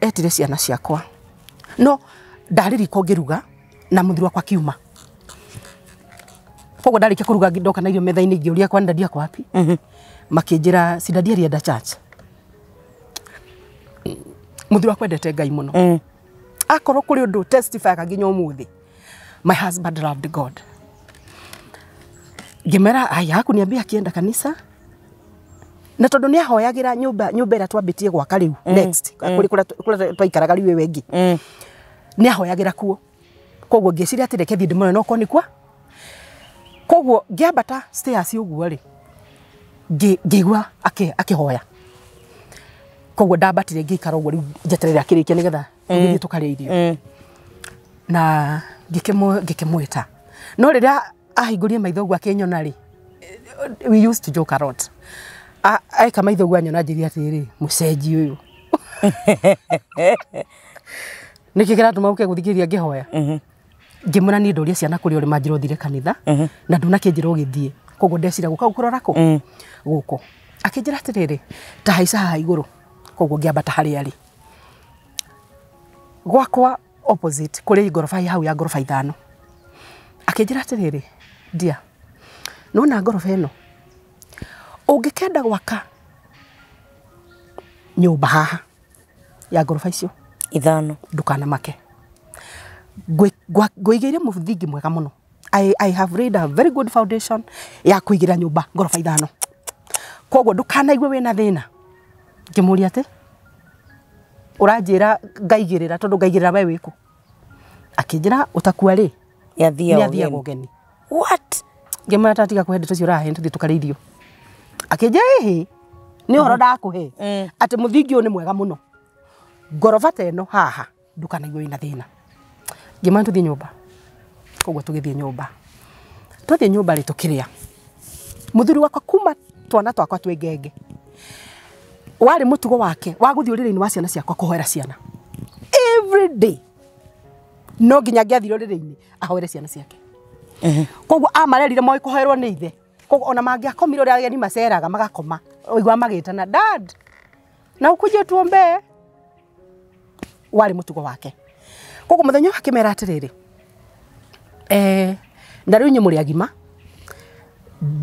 Etire ciana ciakwa. No ndarĩ riko ngĩruga na mũthuri wakwa akiuma. Koguo ndarĩkia kũruga ndoka na irio metha-inĩ ngĩũria kwani daddy ako wapi? Makĩnjĩra si daddy alienda church. Mũthuri wakwa endete Ngai mũno. Akorwo kũrĩ ũndũ testify nginya ũmũthĩ, my husband loved God. Ngĩmera aya hakuniambia akienda kanisa. Na tondũ nĩ ahoyagĩra nyũmba ĩrĩa twambĩtie gwaka rĩu next kũrĩa twaikaraga rĩu ĩyo ĩngĩ. Nĩ ahoyagĩra kuo. Koguo ngĩciria atĩ reke thiĩ ndĩmũrore no korwo nĩ kwa. Koguo ngĩambata stairs ũguo rĩ, ngĩigua akĩhoya. Koguo ndambatire ngĩikara ũguo rĩu njeterere akĩrĩkia nĩgetha tũgĩthiĩ tũkarĩa irio. Na ngĩkĩmwĩta. No rĩrĩa ahingũrie maitho ũguo akĩnyona rĩ, we used to joke a lot. Aika maitho ũguo anyona anjĩrire atĩrĩrĩ, mũcenji ũyũ. Nĩkĩ kĩratũma ũke gũthikĩrĩria ngĩhoya? Ngĩmwĩra niĩ ndũria ciana kũrĩa ũrĩ manjĩra ũthire kanitha na ndunakĩnjĩra ũgĩthiĩ. Koguo ndeciria gũka gũkũrora kũ? Gũkũ. Akĩnjĩra atĩrĩrĩ, ta haica haha igũrũ. Koguo ngĩambata harĩa arĩ. Gwakwa opposite kũrĩ ngoroba hau ya ngoroba 5. Akĩnjĩra atĩrĩrĩ, dear, nĩwona ngoroba ĩno? Ũngĩkenda gwaka nyũmba haha ya ngoroba icio 5, ndũkanamake. Ngũigĩire mũthingi mwega mũno. I have laid a very good foundation ya kũigĩra nyũmba ngoroba 5. Koguo ndũkanaigue wĩna thĩna. Ngĩmũria atĩ ũranjĩra ngaigĩrĩra tondũ ngaigĩrĩra we wĩkũ? Akĩnjĩra ũtakua rĩ, nĩathiaga ũgeni. What? Ngĩmwĩra tatiga kũhe ndeto icio ũrahe tũthiĩ tũkarĩe irio. Akĩnjĩra ĩhĩ, nĩ ũhoro ndakũhe atĩ mũthingi ũyũ nĩ mwega mũno. Ngoroba ta ĩno haha ndũkanaigue wĩna thĩna. Ngĩmwĩra tũthiĩ nyũmba. Koguo tũgĩthiĩ nyũmba. Twathiĩ nyũmba rĩ tũkĩrĩa. Mũthuri wakwa kuma twana twakwa twĩ ngenge, warĩ mũtugo wake wa gũthiĩ ũrĩrĩ-inĩ wa ciana ciakwa kũhoera ciana every day. No nginya angĩathire ũrĩrĩ-inĩ ahoere ciana ciake. Koguo amarerire moĩ kũhoerwo nĩ ithe. Koguo ona mangĩakomire ũrĩa ageni maceraga magakoma, ũigua magĩtana dad, na ukuje tuombee. Warĩ mũtugo wake. Koguo mũthenya ũyũ akĩmera atĩrĩrĩ, na rĩu inyuĩ mũrĩ agima,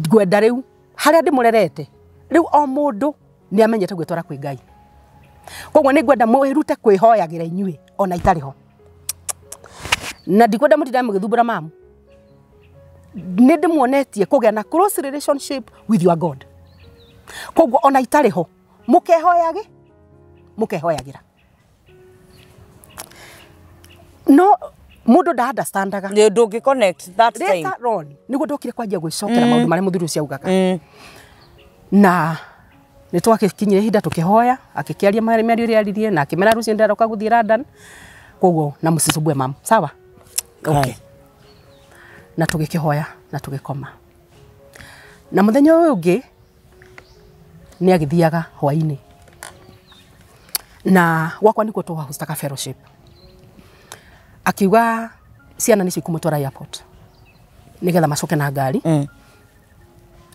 ngwenda rĩu harĩa ndĩmũrerete rĩu o mũndũ nĩ amenyete gwĩtwara kwĩ Ngai. Koguo nĩ ngwenda mwĩrute kwĩhoyagĩra inyuĩ ona itarĩ ho. Na ndikwenda mũtindane mũgĩthumbũra mamu. Nĩ ndĩmuonetie kũgĩa na close relationship with your God. Koguo ona itarĩ ho mũkehoyagĩ, mũkehoyagĩra. No mũndũ nda understandaga. Ndũngĩ connect that time. Later on nĩguo ndokire kwanjia gwĩcokera maũndũ marĩa mũthuri ũcio augaga. Na nĩ twagĩkinyire ihinda tũkĩhoya, akĩkĩaria mĩario ĩrĩa aririe na akĩmera rũciũ ndĩroka gũthiĩ London. Koguo na mũcicubue mamu. Sawa? Okay. Na tũgĩkĩhoya na tũgĩkoma. Na mũthenya ũyũ ũngĩ nĩ agĩthiaga hwaĩ-inĩ. Na gwakwa nĩkuo twahostaga fellowship. Akiuga ciana nĩcio ikumũtwara airport nĩgetha macoke na ngari.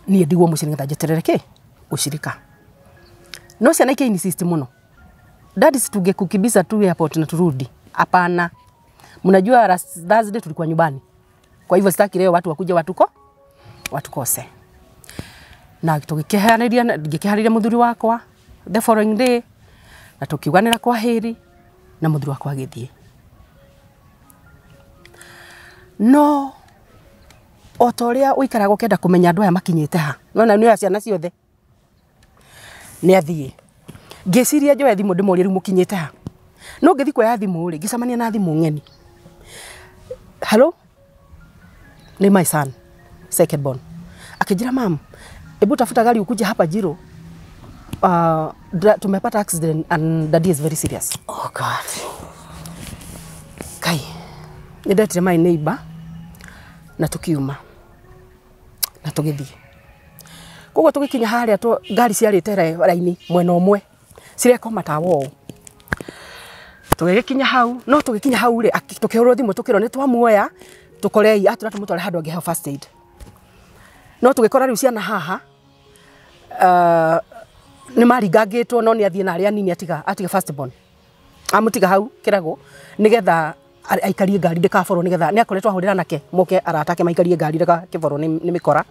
Niĩ ndigwo mũciĩ nĩgetha njeterere kĩ ũcirika. No ciana ikĩ insist mũno, daddy, si tungekukimbiza tu airport na turudi? Hapana, mnajua last Thursday tulikuwa nyumbani, kwa hivyo sitaki leo watu wakuja watukose. Na tũgĩkĩharĩria, ngĩkĩharĩria mũthuri wakwa the following day, na tũkiuganĩra kwa heri na mũthuri wakwa agĩthiĩ. No o ta ũrĩa ũikaraga ũkĩenda kũmenya andũ aya makinyĩte ha, nona nĩ oya ciana ciothe nĩ athiĩ. Ngĩciria njoe thimũ ndĩmũrie rĩu mũkinyĩte ha. No ngĩthiĩ kuoya thimũ rĩ, ngĩcemania na thimũ ng'eni. Hello, nĩ my son second born. Akĩnjĩra mam, hebu tafuta gari ukuje hapa Jiro. Tumepata accident and daddy is very serious. Oh God. Kai, nĩndetire my neighbor na tukiuma na tũgĩthiĩ. Koguo tũgĩkinya harĩa ngari ciarĩte raini mwena ũmwe cireka matawa ũũ. Tũgĩgĩkinya hau, no tũgĩkinya hau rĩ, tũkĩhũrwo thimũ tũkĩrwo nĩ twamuoya tũkorei atũra tũmũtware handũ angĩheo first aid. No tũgĩkora rĩu ciana haha nĩ maringangĩtwo, no nĩ athiĩ na arĩa anini atiga first born. Amũtiga hau kĩrago nĩgetha aikarie ngari ndĩkaborwo, nĩgetha nĩ akoretwo ahũrĩra nake moke arata ake maikarie ngari ndĩgakĩborwo nĩ mĩkora.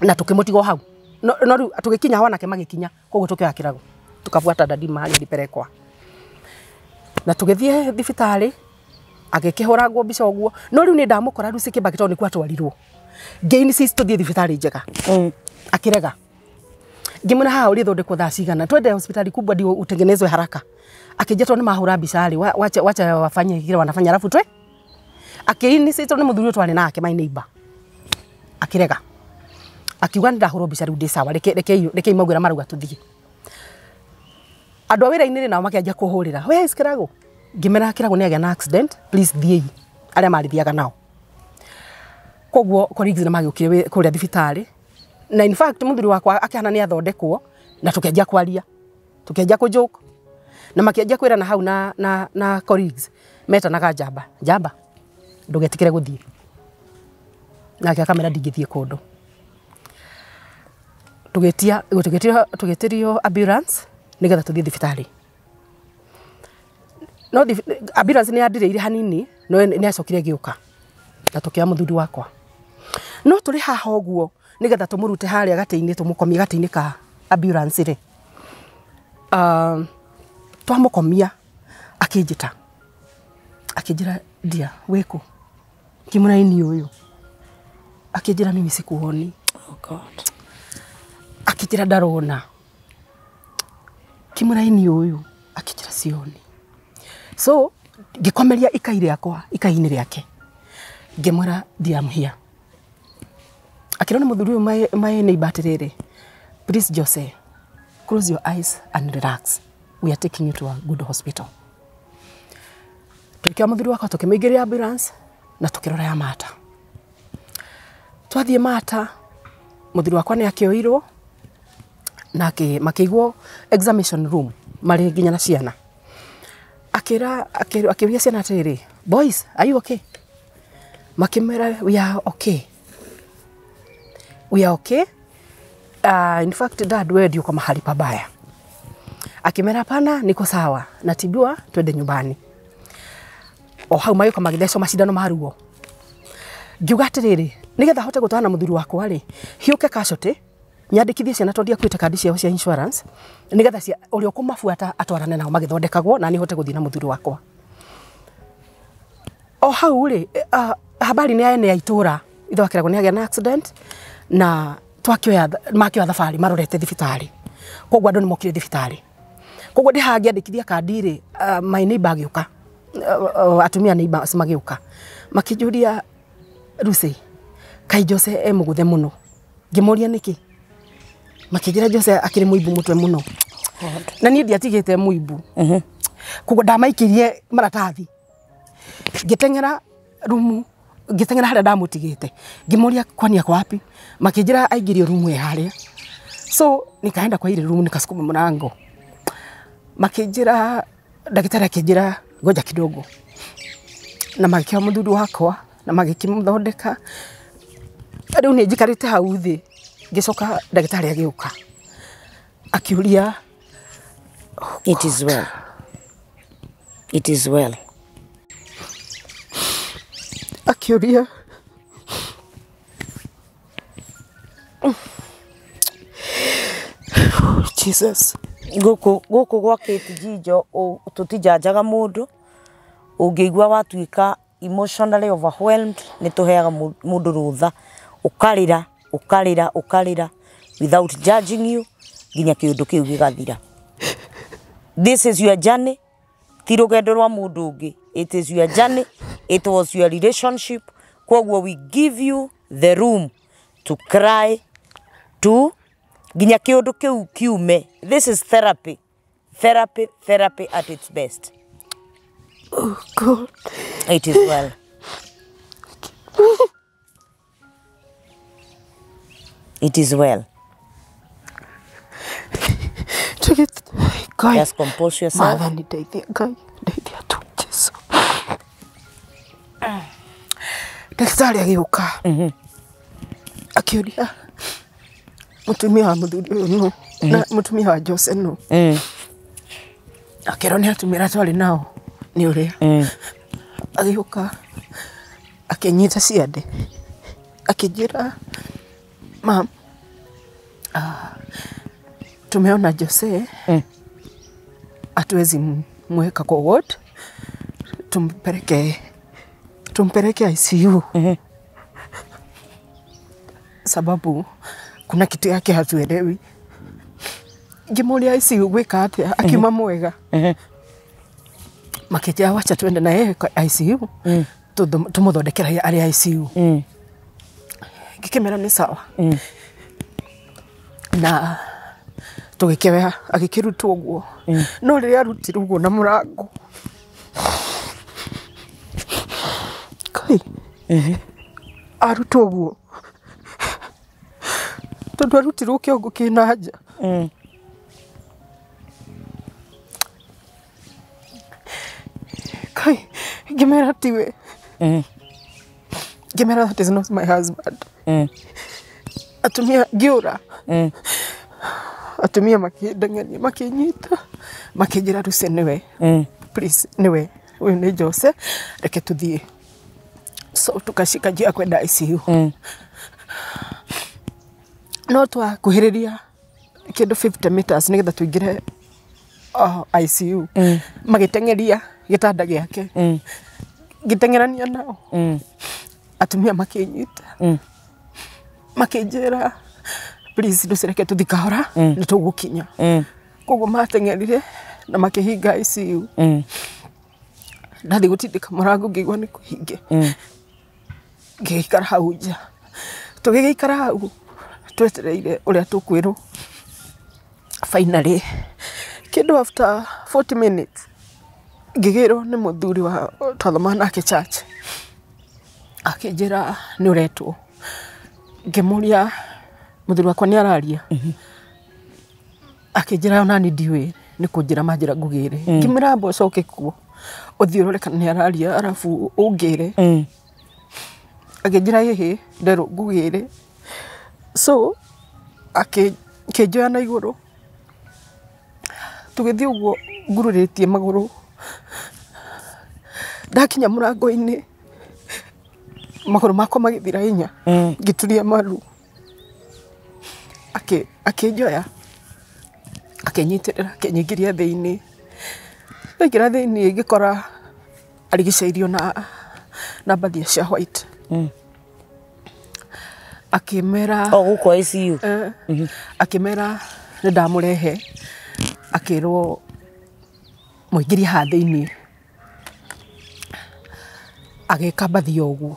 Na tũkĩmũtiga hau. No rĩu tũgĩkinya hau anake magĩkinya, koguo tũkĩoya kĩrago tukabuata dadi mahali alipelekwa. Na tũgĩthiĩ thibitarĩ agĩkĩhũrangwo mbica ũguo. No rĩu nĩ ndamũkora rĩu Kibaki tondũ nĩkuo atwarirwo. Ngĩ-insist tũthiĩ thibitarĩ njega. Akĩrega. Ngĩmwĩra haha ũrĩthondekwo thaa cigana, twende hospitali kubwa ndio utengenezwe haraka. Akĩnjĩra tondũ nĩmahũra mbica rĩ, wacha wafanye kile wanafanya alafu twe. Akĩ-insist tondũ nĩ mũthuri ũyũ twarĩ nake my neighbor. Akĩrega. Akiuga nĩ ndahũrwo mbica rĩu ndĩ sawa, reke maugĩra marauga tũthiĩ. Andũ a wĩra-inĩ rĩ nao makĩanjia kũhũrĩra, where is Kĩrago? Ngĩmera Kĩrago nĩ agĩa na accident, please thiĩi, arĩa marithiaga nao. Koguo colleagues nĩ magĩũkire kũrĩa thibitarĩ, na in fact mũthuri wakwa akĩhana nĩ athondekwo, na tũkĩanjia kwaria, tũkĩanjia kũ joke, na makĩanjia kwĩrana hau na colleagues metanaga njamba, njamba ndũgetikĩre gũthiĩ. Nake akamera ndingĩthiĩ kũndũ. Tũgĩtĩrio ambulance nĩgetha tũthiĩ thibitarĩ. No ambulance nĩ yandirĩire hanini, no nĩ yacokire ĩgĩũka na tũkĩoya mũthuri wakwa. No tũrĩ haha ũguo nĩgetha tũmũrute harĩa gatĩ-inĩ, tũmũkomie gatĩ-inĩ ka ambulance rĩ. Twamũkomia akĩnjĩta, akĩnjĩra ndia wĩkũ? Ngĩmwĩra ini ũyũ. Akĩnjĩra mimi sikuoni. Oh God. Akĩnjĩra ndarona. Ngĩmwĩra ini ũyũ. Akĩnjĩra sioni. So ngĩkomeria ikai rĩakwa ikai-inĩ rĩake. Ngĩmwĩra dear, I'm here. Akĩrona mũthuri ũyũ my neighbor atĩrĩrĩ, please Jose, close your eyes and relax. We are taking you to a good hospital. Tũgĩkĩoya mũthuri wakwa tũkĩmũingĩria ambulance na tũkĩrora ya Mata. Twathiĩ Mata, mũthuri wakwa nĩ akĩoirwo na makĩigwo examination room marĩ nginya na ciana. Akĩra akĩũria ciana atĩrĩrĩ, boys, are you okay? Makĩmwĩra we are okay. We are okay. In fact dad, wewe ndio kwa mahali pabaya. Akimera hapana, niko sawa, natibiwa, twende nyumbani. O hau magĩũka magĩthecwo macindano ma ruo. Ngiuga atĩrĩrĩ, nĩgetha hote gũtwarana na mũthuri wakwa rĩ, hiũke casualty, nyandĩkithie ciana tondũ ndiakuĩte kandi ciao cia insurance, nĩgetha ũrĩa ũkũmabuata atwarane nao magĩthondekagwo na niĩ hote gũthiĩ na mũthuri wakwa. O hau rĩ, habari nĩ yaenea itũra, ithe wa Kĩrago nĩ agĩa na accident na twakĩoya makĩoya thabarĩ marorete thibitarĩ. Koguo andũ nĩ mokire thibitarĩ. Koguo ndĩ haha ngĩandĩkithia kandi rĩ, my neighbor agĩũka, atumia neighbors magĩũka, makĩnjũria Lucy, kaĩ Jose e mũgũthe mũno? Ngĩmoria nĩkĩ? Makĩnjĩra Jose akĩrĩ mũimbu mũtwe mũno. Na niĩ ndiatigĩte mũimbu. Koguo ndamaikĩrie maratathi. Ngĩteng'era rumu, ngĩteng'era harĩa ndamũtigĩte. Ngĩmoria kwani ako wapi? Makĩnjĩra aingĩrio rumu ĩ harĩa. So nikaenda kwa ile rumu nikasukuma mlango. Makĩnjĩra, ndagĩtarĩ akĩnjĩra ngoja kidogo. Na magĩkĩoya mũthuri wakwa na magĩkĩmũthondeka. Rĩu nĩ njikarĩte hau thĩ, ngĩcoka ndagĩtarĩ agĩũka. Akiuria, it is well. It is well. Akiuria, Jesus. Gũkũ gwa Kate Njijo tũtijanjaga mũndũ. Ũngĩigua watuĩka emotionally overwhelmed, nĩ tũheaga mũndũ rũtha, ũkarĩra, ũkarĩra, ũkarĩra without judging you nginya kĩũndũ kĩu gĩgathira. This is your journey, ti rũgendo rwa mũndũ ũngĩ. It is your journey, it was your relationship. Koguo we give you the room to cry, to nginya kĩũndũ kĩu kiume. This is therapy. Therapy, therapy at its best. Oh God. It is well. It is well. Ngai. Just compose yourself. Mwathani ndeithia, Ngai ndeithia tu Jesu. Ndagĩtarĩ agĩũka akĩũria mũtumia wa mũthuri ũyũ nũ na mũtumia wa Jose nũ. Akĩrwo nĩ atumia arĩa twarĩ nao nĩ ũrĩa. Agĩũka akĩnyita ciande akĩnjĩra, mam, tumeona Jose hatuwezi mweka kwa ward, tumpeleke ICU sababu kuna kitu yake hatuelewi. Ngĩmũria ICU gwĩka atĩa, akiuma mwega. Makĩnjĩra wacha twende na yeye kwa ICU tũmũthondekere arĩ ICU. Ngĩkĩmera nĩ sawa. Na tũgĩkĩoya agĩkĩrutwo ũguo. No rĩrĩa arutirwo ũguo na mũrango, kai arutwo ũguo tondũ arutirwo kĩongo kĩna nja. Kai ngĩmera tiwe. Ngĩmera that is not my husband. Atumia ngĩũra. Atumia makĩndeng'eria makĩnyita makĩnjĩra Lucy nĩwe. Please nĩwe ũyũ nĩ Jose reke tũthiĩ. So tukashika njia kwenda ICU. No twakuhĩrĩria kĩndũ 50 meters nĩgetha tũingĩre ICU. Magĩteng'eria gĩtanda gĩake. Ngĩteng'erania nao. Atumia makĩnyita. Makĩnjĩra please Lucy reke tũthiĩ kahora nĩ tũgũkinya. Koguo mateng'erire na makĩhinga ICU. Ndathiĩ gũtindĩka mũrango ngĩigua nĩ kũhinge. Ngĩgĩikara hau nja. Tũgĩgĩikara hau twetereire ũrĩa tũkwĩrwo. Finally kĩndũ after 40 minutes ngĩgĩrwo nĩ mũthuri wa twathomaga nake church. Akĩnjĩra nĩ ũretwo. Ngĩmũria mũthuri wakwa nĩ araria. Akĩnjĩra ona niĩ ndiũĩ nĩ kũnjĩra manjĩra ngũgĩre. Ngĩmwĩra amba ũcoke kuo ũthiĩ ũrore kana nĩ araria arabu ũngĩre. Akĩnjĩra ĩhĩ nderwo ngũgĩre. So akĩnjoya na igũrũ tũgĩthiĩ ũguo ngurũrĩtie magũrũ. Ndakinya mũrango-inĩ magũrũ makwa magĩthira hinya. Ngĩturia maru. Akĩnjoya akĩnyitĩrĩra akĩnyingĩria thĩinĩ. Ndaingĩra thĩinĩ ngĩkora arigicĩirio na mbathia cia white. Akĩmera o gũkũ ICU. Akĩmera nĩ ndamũrehe. Akĩrwo mũingĩrie haha thĩinĩ. Agĩka mbathia ũguo.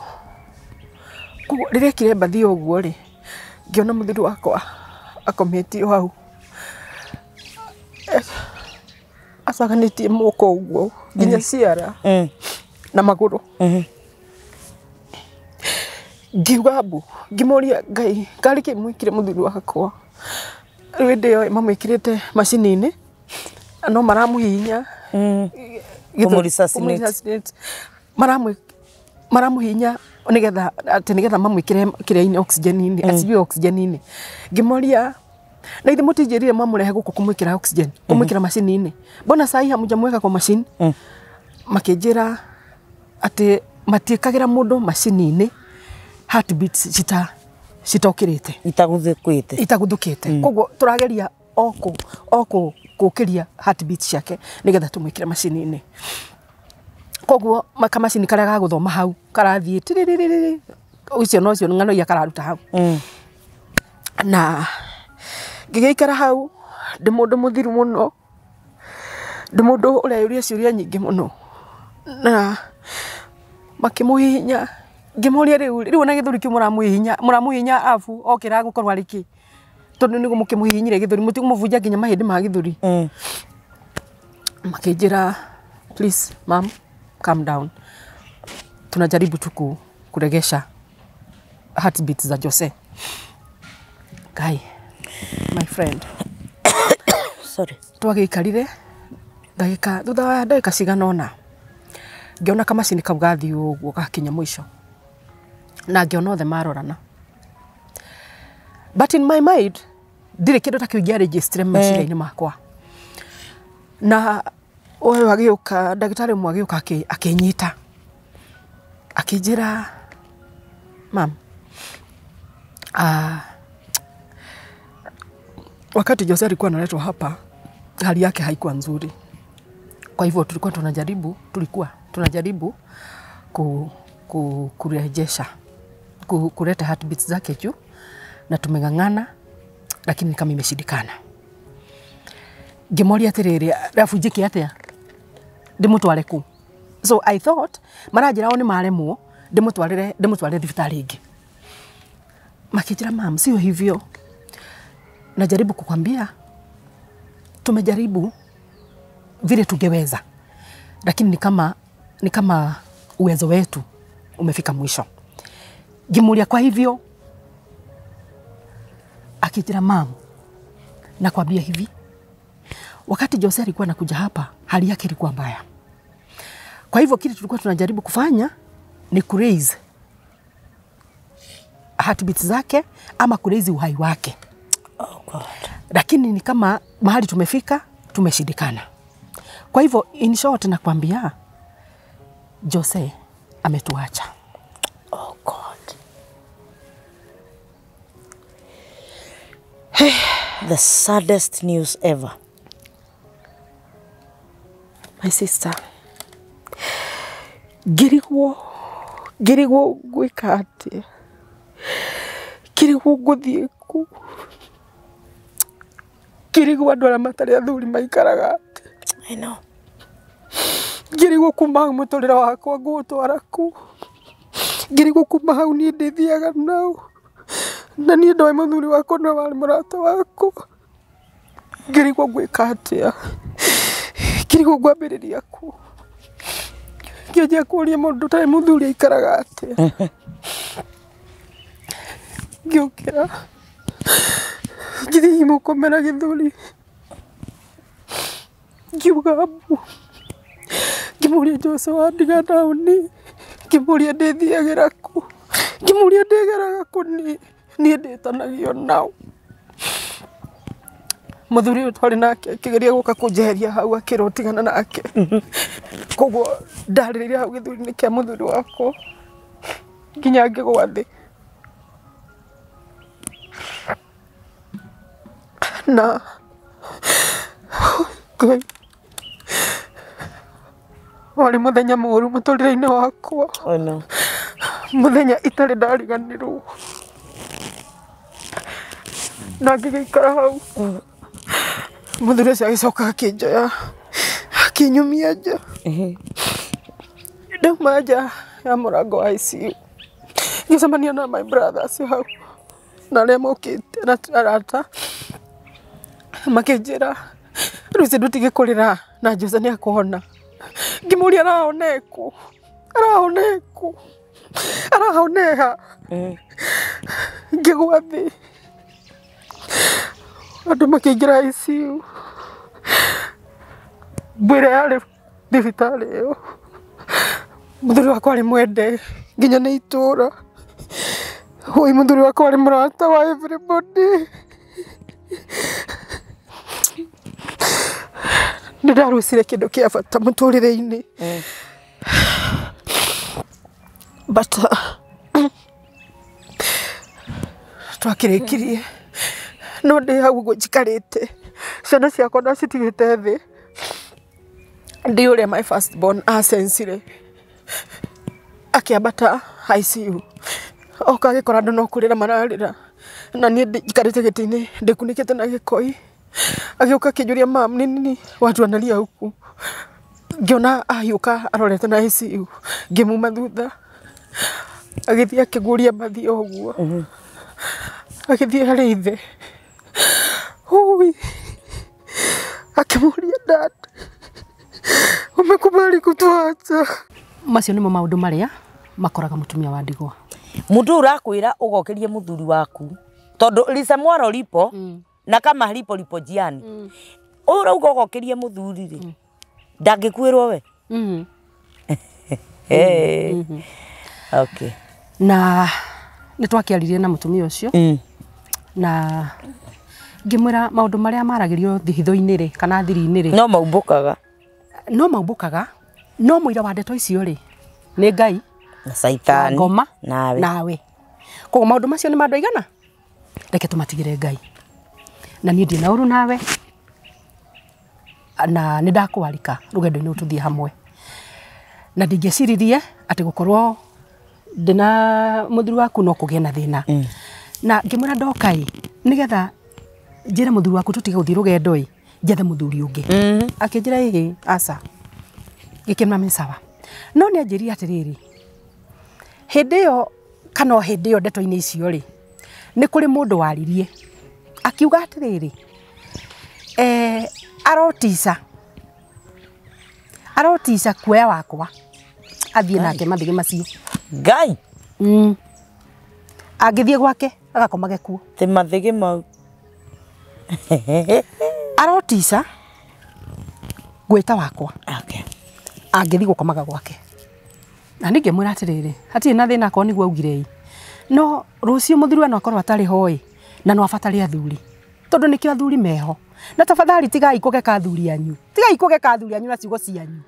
Koguo rĩrĩa ekire mbathia ũguo rĩ, ngĩona mũthuri wakwa akometio hau. Acaganĩtie moko ũguo nginya ciara na magũrũ. Ngiuga mbu, ngĩmũria Ngai karĩ kĩ mwĩkire mũthuri wakwa. Rĩu hĩndĩ ĩyo mamwĩkĩrĩte macini-inĩ no maramũhihinya. Kũmũ-resuscitate. Maramũhihinya nĩgetha atĩ nĩgetha mamwĩkĩre kĩrĩa-inĩ oxygen-inĩ, aciwe oxygen-inĩ. Ngĩmoria na ithe mũtinjĩrire mwamũrehe gũkũ kũmwĩkĩra oxygen, kũmwĩkĩra macini-inĩ. Mbona saa hii hamjamweka kwa machine? Makĩnjĩra atĩ matiĩkagĩra mũndũ macini-inĩ heartbeat citokĩrĩte. Itaguthũkĩte. Itaguthũkĩte. Koguo tũrageria o kũkĩria heartbeat ciake nĩgetha tũmwĩkĩre macini-inĩ. Koguo kamacini karĩa gagũthoma hau karathiĩ tirĩrĩrĩrĩ ũcio no ũcio ng'ano iria kararuta hau. Na ngĩgĩikara hau ndĩ mũndũ mũthiru mũno, ndĩ mũndũ ũreyũria ciũria nyingĩ mũno. Na makĩmũhihinya ngĩmũria rĩu ona gĩthũri kĩu mũramũhihinya arabu okĩra gũkorwo arĩ kĩ? Tondũ nĩguo mũkĩmũhihinyire gĩthũri mũtikũmũbunja nginya mahĩndĩ ma gĩthũri. Makĩnjĩra please ma'am calm down, tunajaribu tu kuregesha heartbeat za Jose. Guy, my friend. Sorry. Twagĩikarire ndagĩka thutha wa ndagĩka cigana ũna ngĩona kamacini kau gathiĩ ũguo gakinya mũico na ngĩona othe marorana. But in my mind ndirĩ kĩndũ ta kĩu ingĩaregister meciria-inĩ makwa. Na ũyũ agĩũka ndagĩtarĩ ũmwe agĩũka akĩnyita akĩnjĩra ma'am, wakati Jose alikuwa analetwa hapa hali yake haikuwa nzuri. Kwa hivyo tulikuwa tunajaribu kurejesha kuleta heartbeats zake juu na tumeng'ang'ana lakini kama imeshindikana. Ngĩmoria atĩrĩrĩ arabu njĩke atĩa ndĩmũtware kũ? So I thought maranjĩra o nĩ maremwo ndĩmũtwarĩre thibitarĩ ĩngĩ. Makĩnjĩra, "Mam, sio hivyo, najaribu kukwambia tumejaribu vile tungeweza, lakini ni kama uwezo wetu umefika mwisho." Ngĩmũria, "Kwa hivyo?" Akijira, "Mam, nakwambia hivi, wakati Jose alikuwa anakuja hapa, hali yake ilikuwa mbaya. Kwa hivyo kile tulikuwa tunajaribu kufanya ni kuraise heartbeat zake ama kuraise uhai wake, Oh God. Lakini ni kama mahali tumefika tumeshindikana. Kwa hivyo in short nakwambia Jose ametuacha." Oh God. The saddest news ever. My sister, ngĩrigwo, ngĩrigwo ngwĩka atĩa, ngĩrigwo ngũthiĩ kũ, ngĩrigwo andũ arĩa matarĩ athuri maikaraga atĩa. I know. Ngĩrigwo kuma hau mũtũrĩre wakwa ngũũtwara kũ, ngĩrigwo kuma hau niĩ ndĩthiaga nao, na niĩ ndoĩ mũthuri wakwa nĩwe warĩ mũrata wakwa. Ngĩrigwo ngwĩka atĩa, ngĩrigwo ngwambĩrĩria kũ, ngĩanjia kũria mũndũ ũtarĩ mũthuri aikaraga atĩa. Ngĩũkĩra ngĩthiĩ ngĩmũkomera gĩthũri, ngiuga mbu, ngĩmũria, "Jose wandiga naũ?" Ngĩmũria, "Ndĩthiagĩra kũ?" Ngĩmũria, "Ndĩgeraga kũ? Niĩ niĩ ndĩtanagio nao?" Mũthuri ũyũ twarĩ nake akĩgeria gũka kũnjeheria hau, akĩrwo tigana nake. Koguo ndarĩrĩire hau gĩthũri-inĩ kĩa mũthuri wakwa nginya ngĩgwa thĩ na Ngai, warĩ mũthenya mũru mũtũrĩre-inĩ wakwa. I know. Mũthenya itarĩ ndariganĩrwo. Na ngĩgĩikara hau, mũthuri ũcio agĩcoka akĩnjoya, akĩnyumia nja. Ndauma nja ya mũrango wa ICU, ngĩcemania na my brothers hau na arĩa mokĩte na arata, makĩnjĩra, "Rĩu ndũtige kũrĩra na Jose nĩ akũhona." Ngĩmũria, "Arahona ĩkũ? Arahona ĩkũ? Arahona ĩha?" Ngĩgwa thĩ, andũ makĩingĩra ICU. Mbwĩra yarĩ thibitarĩ ĩyo, mũthuri wakwa arĩ mwende nginya nĩ itũra. Oi, mũthuri wakwa arĩ mũrata wa everybody. Nĩ ndarucire kĩndũ kĩa bata mũtũrĩre-inĩ, but twakĩrĩkirie no ndĩ hau ũguo njikarĩte, ciana ciakwa ndacitigĩte thĩ. Ndĩ ũrĩa my first born acensire akĩambata ICU, oka agĩkora andũ no kũrĩra mararĩra, na niĩ njikarĩte gĩtĩ-inĩ ndĩkunĩkĩte na gĩkoi. Agĩũka akĩnjũria, "Mam, nĩ nini watu wanalia huku?" Ngĩona ahiũka arorete na ICU, ngĩmuma thutha, agĩthiĩ akĩguria mbathi o ũguo, agĩthiĩ harĩ ithe. Ui, akĩmũria, "Dad, umekubali kutuacha?" Macio nĩmo maũndũ marĩa makoraga mũtumia wa ndigwa. Mundu urakwira ugokerie muthuri waku tondu lisemwaro lipo na kama lipo lipo jiani uyu urauga ugokerie muthuri ri ndangikuirwo we. Hey. Okay. Na nĩ twakĩaririe na mũtumia ũcio na ngĩmwĩra maũndũ marĩa maragĩrio hitho-inĩ rĩ kana thiri-inĩ rĩ no maumbukaga. No maumbũkaga, no mũira wa ndeto icio rĩ nĩ Ngai na caitani ngoma nawe. Nawe. Koguo maũndũ macio nĩ mandũ aigana, reke tũmatigĩre Ngai, na niĩ ndĩ na ũru nawe na nĩ ndakwarika rũgendo-inĩ rũu tũthiĩ hamwe, na ndingĩciririe atĩ gũkorwo ndĩna mũthuri waku no kũgĩe na thĩna. Na ngĩmwĩra ndoka ĩ nĩgetha njĩre mũthuri waku tũtige gũthiĩ rũgendo ĩ njethe mũthuri ũngĩ. Akĩnjĩra, "Ĩhĩ, aca." Ngĩkĩmwĩra nĩ sawa, no nĩ anjĩrire atĩrĩrĩ, hĩndĩ ĩyo kana o hĩndĩ ĩyo ndeto-inĩ icio rĩ Nĩ kũrĩ mũndũ waririe akiuga atĩrĩrĩ, arotica kuoya wakwa athiĩ nake mathige macio. Ngai. Angĩthiĩ gwake agakomage kuo. Ti mathige mau. Arotica gwĩta wakwa. Okay. Angĩthiĩ gũkomaga gwake. Na ningĩ mwĩra atĩrĩrĩ, hatirĩ na thĩna akorwo nĩguo augire ĩ. No rũciũ mũthuri no akorwo atarĩ ho ĩ, na no abatare athuri. Tondũ nĩkĩo athuri meho. Na tafadhali tigai kũgeka athuri anyu. Tigai kũgeka athuri anyu na ciugo cianyu.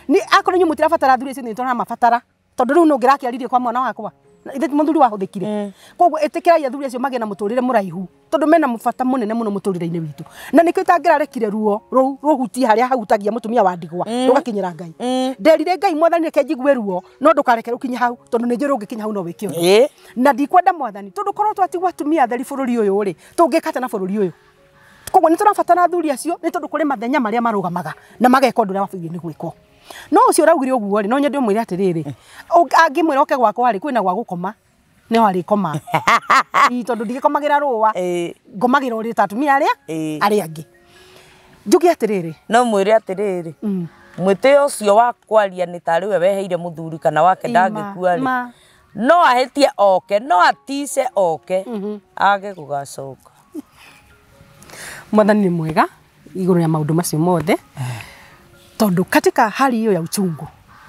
Ni akorwo inyuĩ mũtirabatara athuri acio nĩ tũramabatara. Tondũ rĩu no ngĩrakĩaririe kwa mwana wakwa. Ithe mũthuri wahũthĩkire. Koguo ĩtĩkĩrai athuri acio magĩe na mũtũrĩre mũraihu. Tondũ mena bata mũnene mũno mũtũrĩre-inĩ witũ. Na nĩkĩo itangĩrarekire ruo rũu rũhutie harĩa hahutagia mũtumia wa ndigwa rũgakinyĩra Ngai. Nderire Ngai mwathani reke njigue ruo no ndũkareke rũkinye hau tondũ nĩ njũĩ rũngĩkinya hau no wĩke ũndũ. Na ndikwenda mwathani tondũ korwo twatigwo atumia atheri bũrũri ũyũ rĩ, tũngĩka atĩa na bũrũri ũyũ? Koguo nĩ tũrabatara athuri acio nĩ tondũ kũrĩ mathenya marĩa marũgamaga na mageka ũndũ ũrĩa wabatiĩ nĩ gwĩkwo. No ũcio ũraugire ũguo rĩ, no nyende ũmwĩre atĩrĩrĩ, angĩmwĩra oke gwakwa rĩ, kwĩna gwa gũkoma nĩho arĩkoma. Tondũ ndigĩkomagĩra rũa, ngomagĩra ũrĩ ta atumia arĩa arĩa angĩ. Njuge atĩrĩrĩ, no mwĩre atĩrĩrĩ, mwĩtĩo ũcio wa kwaria nĩ tarĩ we weheire mũthuri kana wake ndangĩkua rĩ, no ahĩtie oke, no atice oke, age gũgacoka. Mwathani nĩ mwega igũrũ rĩa maũndũ macio mothe. Tondũ katika hali hiyo ya uchungu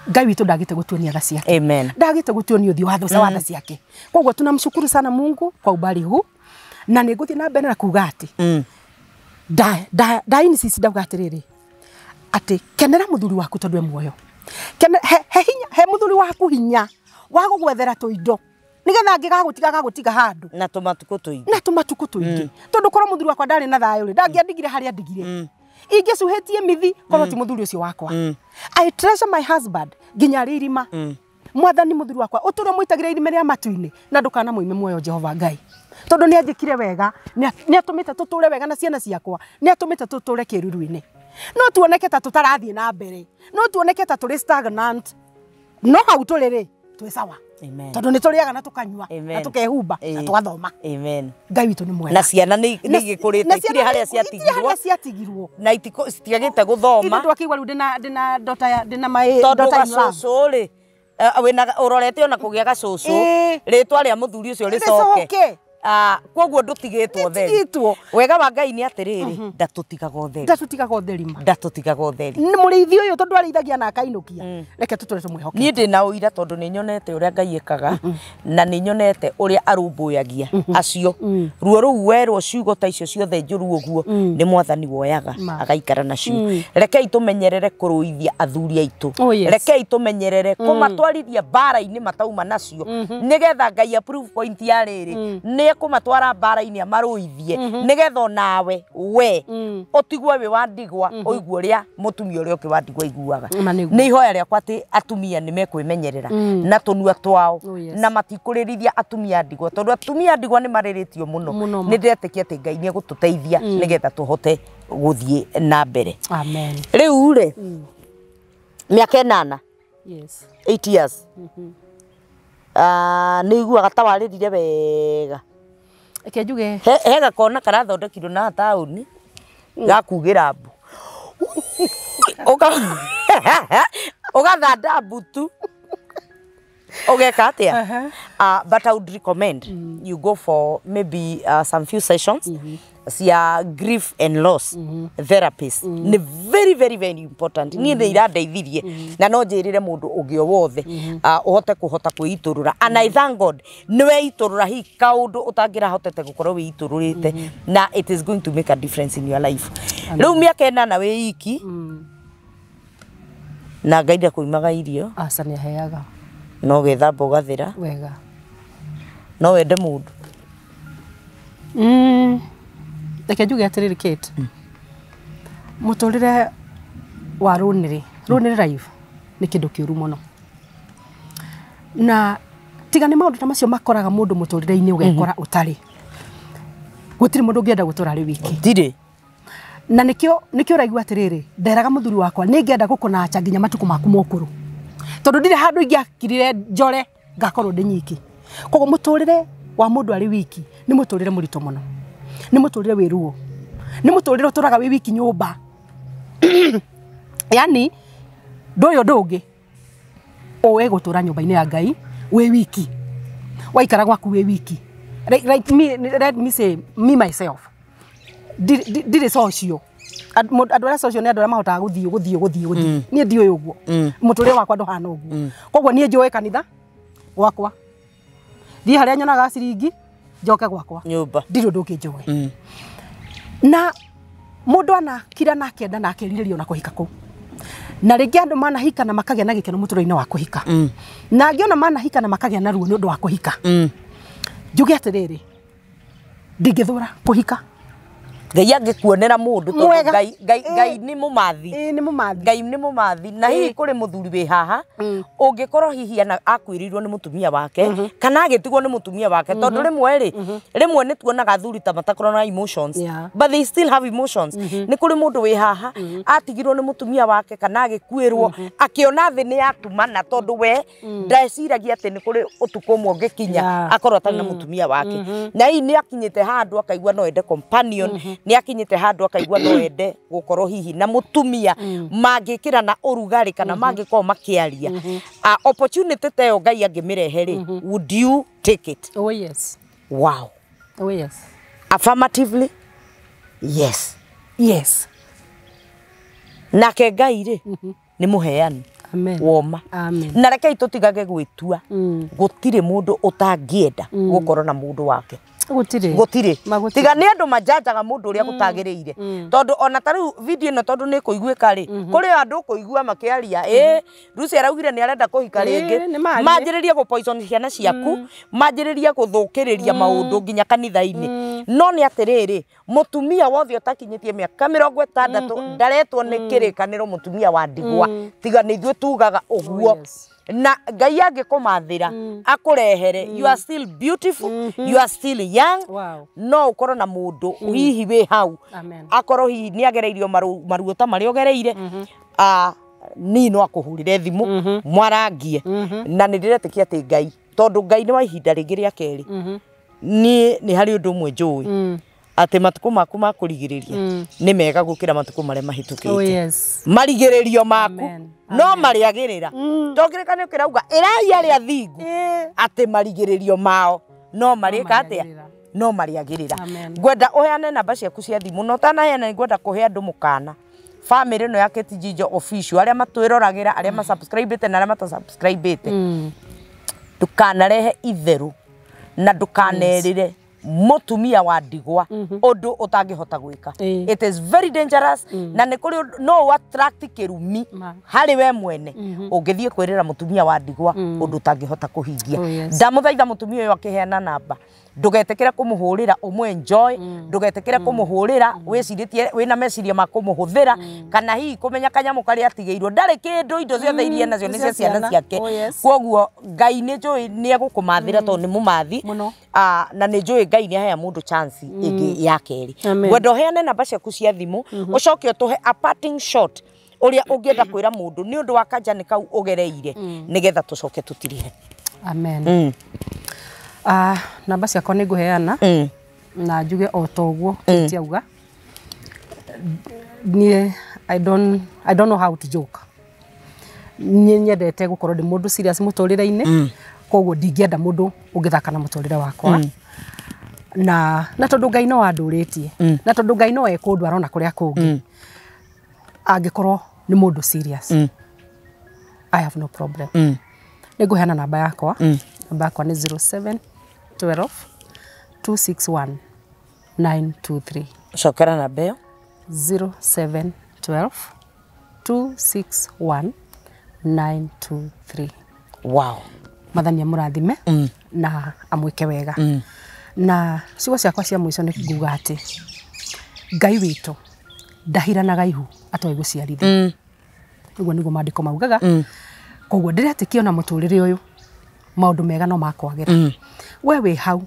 Ngai witũ ndagĩte gũtuonia tha ciake. Amen. Ndagĩte gũtuonia ũthiũ wa tha wa tha ciake. Koguo tunamshukuru sana Mungu kwa ubali huu na nĩngũthiĩ na mbere na kuuga atĩ da insist ndauga atĩrĩrĩ atĩ kenera mũthuri waku tondũ e muoyo. He hinya, he mũthuri waku hinya wa gũgwethera tũindo nĩgetha angĩgagũtiga agagũtiga handũ na tũmatukũ tũingĩ. Na tũmatukũ tũingĩ. Tondũ korwo mũthuri wakwa ndarĩ na thayũ rĩ, ndangĩandigire harĩa andigire. Ingĩcuhĩtie mithi korwo ti mũthuri ũcio wakwa. I treasure my husband nginya arĩ irima. Mwathani mũthuri wakwa ũtũre mũitagĩre irima rĩa matu-inĩ na ndũkanamũime muoyo Jehova Ngai. Tondũ nĩ anjĩkire wega, nĩ atũmĩte tũtũre wega na ciana ciakwa, nĩ atũmĩte tũtũre kĩruru-inĩ. No tuoneke ta tũtarathiĩ na mbere, no tuoneke ta tũrĩ stagnant, no hau tũrĩ rĩ twĩ sawa. Tondũ nĩ tũrĩaga na tũkanyua na tũkehumba na tũgathoma. Amen. Ngai witũ nĩ mwega. Na ciana nĩ igĩkũrĩte itirĩ harĩa ciatigirwo. Na itiagĩte gũthoma. Ithuĩ twakĩigua rĩu ndĩna daughter, ndĩna my daughter in love. Tondũ gacũcũ rĩ, wĩna ũrorete ona kũgĩa gacũcũ, rĩtwa rĩa mũthuri ũcio rĩcoke. Koguo ndũtigĩtwo theri. Wega wa Ngai nĩ atĩrĩrĩ, ndatũtigaga ũtheri. Ndatũtigaga ũtheri ma. Ndatũtigaga ũtheri. Nĩ mũrĩithi ũyũ tondũ arĩithagia na akainũkia. Reke tũtũre tũmwĩhoke. Niĩ ndĩna ũira tondũ nĩ nyonete ũrĩa Ngai ekaga na nĩ nyonete ũrĩa arũmbũyagia acio. Ruo rũu werwo ciugo ta icio ciothe njũru ũguo nĩ mwathani woyaga agaikara nacio. Rekei tũmenyerere kũrũithia athuri aitũ. Rekei tũmenyerere kũmatwarithia mbara-inĩ matauma nacio nĩgetha Ngai approve point ya rĩrĩ nĩ kũmatwara mbara-inĩ amarũithie nĩgetha onawe we ũtigwe wĩ wa ndigwa ũigue ũrĩa mũtumia ũrĩa ũngĩ wa ndigwa aiguaga. Nĩ ihoya rĩakwa atĩ atumia nĩ mekwĩmenyerera na tũnua twao na matikũrĩrithia atumia a ndigwa tondũ atumia a ndigwa nĩ marĩrĩtio mũno. Nĩ ndĩretĩkia atĩ Ngai nĩ egũtũteithia nĩgetha tũhote gũthiĩ na mbere. Amen. Rĩu rĩ mĩaka 8. Yes. 8 years. Nĩ iguaga ta warĩrire wega. Reke njuge he gakona karathondekirwo na taũni gakugĩra mbu. Ũgathanda mbutu ũgeka atĩa? But I would recommend you go for maybe some few sessions cia grief and loss therapist. Nĩ very very very important. Niĩ nĩ irandeithirie na no njĩrĩre mũndũ ũngĩ o wothe ũhote kũhota kwĩitũrũra. And I thank God nĩ weitũrũra hihi kaũndũ ũtangĩrahotete gũkorwo wĩitũrũrĩte na it is going to make a difference in your life. Rĩu mĩaka 8 wĩ iki na Ngai ndakũimaga irio. Aca nĩ aheaga. No gethamba ũgathĩra. Wega. No wende mũndũ. Reke njuge atĩrĩrĩ Kate. Mũtũrĩre wa rũnĩrĩ, rũnĩrĩ life nĩ kĩndũ kĩũru mũno. Na tiga nĩ maũndũ ta macio makoraga mũndũ mũtũrĩre-inĩ ũgekora ũtarĩ. Gũtirĩ mũndũ ũngĩenda gũtũra arĩ wiki. Ndirĩ. Na nĩkĩo ũraigua atĩrĩrĩ, nderaga mũthuri wakwa nĩngĩenda gũkũnacha nginya matukũ maku ma ũkũrũ. Tondũ ndirĩ handũ ingĩakirire njore ngakorwo ndĩ nyiki. Koguo mũtũrĩre wa mũndũ arĩ wiki Nĩ mũtũrĩre mũritũ mũno, nĩ mũtũrĩre wĩ ruo, nĩ mũtũrĩre ũtũraga wĩ wiki nyũmba. Yani ndũrĩ ũndũ ũngĩ ũĩ gũtũra nyũmba-inĩ ya Ngai wĩ wiki, waikara gwaku wĩ wiki. Like me, let me say me myself, ndirĩ social. Andũ arĩa social nĩ andũ arĩa mahotaga gũthiĩ gũthiĩ gũthiĩ gũthiĩ. Niĩ ndiũĩ ũguo, mũtũrĩre wakwa ndũhana ũguo. Koguo niĩ njũĩ kanitha gwakwa, thiĩ harĩa nyonaga ciringi njoke gwakwa nyũmba, ndirĩ ũndũ ũngĩ njũĩ. Na mũndũ anakira na akenda na akerirĩria ona kũhika kũu, na rĩngĩ andũ manahika na makagĩa na gĩkeno mũtũrĩre-inĩ wa kũhika, na angĩ ona manahika na makagĩa na ruo nĩ ũndũ wa kũhika. Njuge atĩrĩrĩ, ndingĩthũra kũhika. Ngai angĩkuonera mũndũ, tondũ Ngai Ngai Ngai nĩ mũmathi. Ĩĩ, nĩ mũmathi. Ngai nĩ mũmathi. Na hihi kũrĩ mũthuri wĩ haha ũngĩkorwo hihi ana akuĩrĩirwo nĩ mũtumia wake kana agĩtigwo nĩ mũtumia wake, tondũ rĩmwe rĩ, rĩmwe nĩ tuonaga athuri ta matakorwo na emotions, but they still have emotions. Nĩ kũrĩ mũndũ wĩ haha atigirwo nĩ mũtumia wake kana agĩkuĩrwo, akĩona thĩ nĩ yatumana, tondũ we ndeciragia atĩ nĩ kũrĩ ũtukũ ũmwe ũngĩkinya akorwo atarĩ na mũtumia wake. Na hihi nĩ akinyĩte handũ akaigua no ende companion, nĩ akinyĩte handũ akaigua no ende gũkorwo hihi na mũtumia mangĩkĩra na ũrugarĩ kana mangĩkorwo makĩaria. Opportunity ta ĩyo Ngai angĩmĩrehe rĩ, would you take it? Oh yes. Wow. Oh yes. Affirmatively yes. Yes. Nake Ngai rĩ nĩ mũheani. Amen. Woma. Amen. Na rekei tũtigage gwĩtua, gũtirĩ mũndũ ũtangĩenda gũkorwo na mũndũ wake. Gũtirĩ. Gũtirĩ. Magũtirĩ. Tiga nĩ andũ manjanjaga mũndũ ũrĩa gũtagĩrĩire, tondũ ona ta rĩu video ĩno, tondũ nĩ kũiguĩka rĩ, kũrĩ andũ kũigua makĩaria, ĩ Lucy araugire nĩ arenda kũhika rĩngĩ, nĩ marie. Manjĩrĩrie gũ poison ciana ciaku, manjĩrĩrie gũthũkĩrĩria maũndũ nginya kanitha-inĩ. No nĩ atĩrĩrĩ, mũtumia wothe ũtakinyĩtie mĩaka 60 ndaretwo nĩ kĩrĩkanĩro mũtumia wa ndigwa, tiga nĩ ithuĩ tugaga ũguo. Na Ngai angĩkũmathĩra akũrehere, you are still beautiful, you are still young. No ũkorwo na mũndũ hihi wĩ hau Amen. akorwo hihi nĩ agereirio maruo ta marĩa ũgereire, niĩ no akũhũrĩre thimũ mwarangie. Na nĩ ndĩretĩkia atĩ Ngai, tondũ Ngai nĩ wa ihinda rĩngĩ rĩa kerĩ, niĩ nĩ harĩ ũndũ ũmwe njũĩ, atĩ matukũ maku ma kũrigĩrĩria nĩ mega gũkĩra matukũ marĩa mahĩtũkĩte. Oh yes. Marigĩrĩrio maku Amen. no marĩagĩrĩra, to kĩrĩkanĩro kĩrauga ĩrai arĩa thingu atĩ marigĩrĩrio mao no marĩka atĩa? Marĩagĩrĩra. No marĩagĩrĩra. Amen. Ngwenda ũheane namba ciaku cia thimũ, na ũtanaheana nĩ ngwenda kũhe andũ mũkana, bamĩrĩ ĩno ya Kate Njijo Official, arĩa matwĩroragĩra, arĩa masubscribĩte na arĩa matasubscribĩte, ndũkanarehe itherũ na ndũkanerĩre mũtumia wa ndigwa ũndũ ũtangĩhota gwĩka. It is very dangerous, na nĩ kũrĩ no ũ attract kĩrumi Ma. harĩ we mwene ũngĩthiĩ kwĩrĩra mũtumia wa ndigwa ũndũ ũtangĩhota kũhingia. Oh, yes. Ndamũthaitha, mũtumia ũyũ akĩheana namba, ndũgetĩkĩre kũmũhũrĩra ũmũ enjoy, ndũgetĩkĩre kũmũhũrĩra wĩcirĩtie wĩna meciria ma kũmũhũthĩra kana hihi kũmenya kanyamũ karĩa atigĩirwo ndarĩ kĩndũ, indo ciothe iria nacio nĩ cia ciana ciake. Oh, yes. Koguo Ngai nĩ njũĩ nĩ egũkũmathĩra tondũ nĩ mũmathi. Mũno. Ah, na nĩ njũĩ Ngai nĩ ahea mũndũ chance ĩngĩ ya kerĩ. Amen. Ngwenda ũheane namba ciaku cia thimũ, ũcoke ũtũhe a parting shot ũrĩa ũngĩenda kwĩra mũndũ nĩ ũndũ wa kanjani kau ũgereire, nĩgetha tũcoke tũtirihe. Amen. Ah, namba ciakwa nĩ ngũheana na njuge o ta ũguo Kate auga. Niĩ I don't know how to joke. Niĩ nyendete gũkorwo ndĩ mũndũ serious mũtũrĩre-inĩ, koguo ndingĩenda mũndũ ũngĩthaka na mũtũrĩre wakwa, na tondũ Ngai no andũrĩtie, na tondũ Ngai no ekũndwara ona kũrĩa kũngĩ, angĩkorwo nĩ mũndũ serious, I have no problem. Nĩ ngũheana namba yakwa. Namba yakwa nĩ 07 12 261 923. Cokera namba ĩyo. 07 12 261 923. Mathani amũrathime na amwĩke wega. Na ciugo ciakwa cia mũico nĩ nguga atĩ Ngai witũ ndahiranaga ihu atoĩ gũciarithia. Ũguo nĩguo maandĩko maugaga. Koguo ndĩretĩkia ona mũtũrĩre ũyũ maũndũ mega no makwagĩra. We wĩ hau,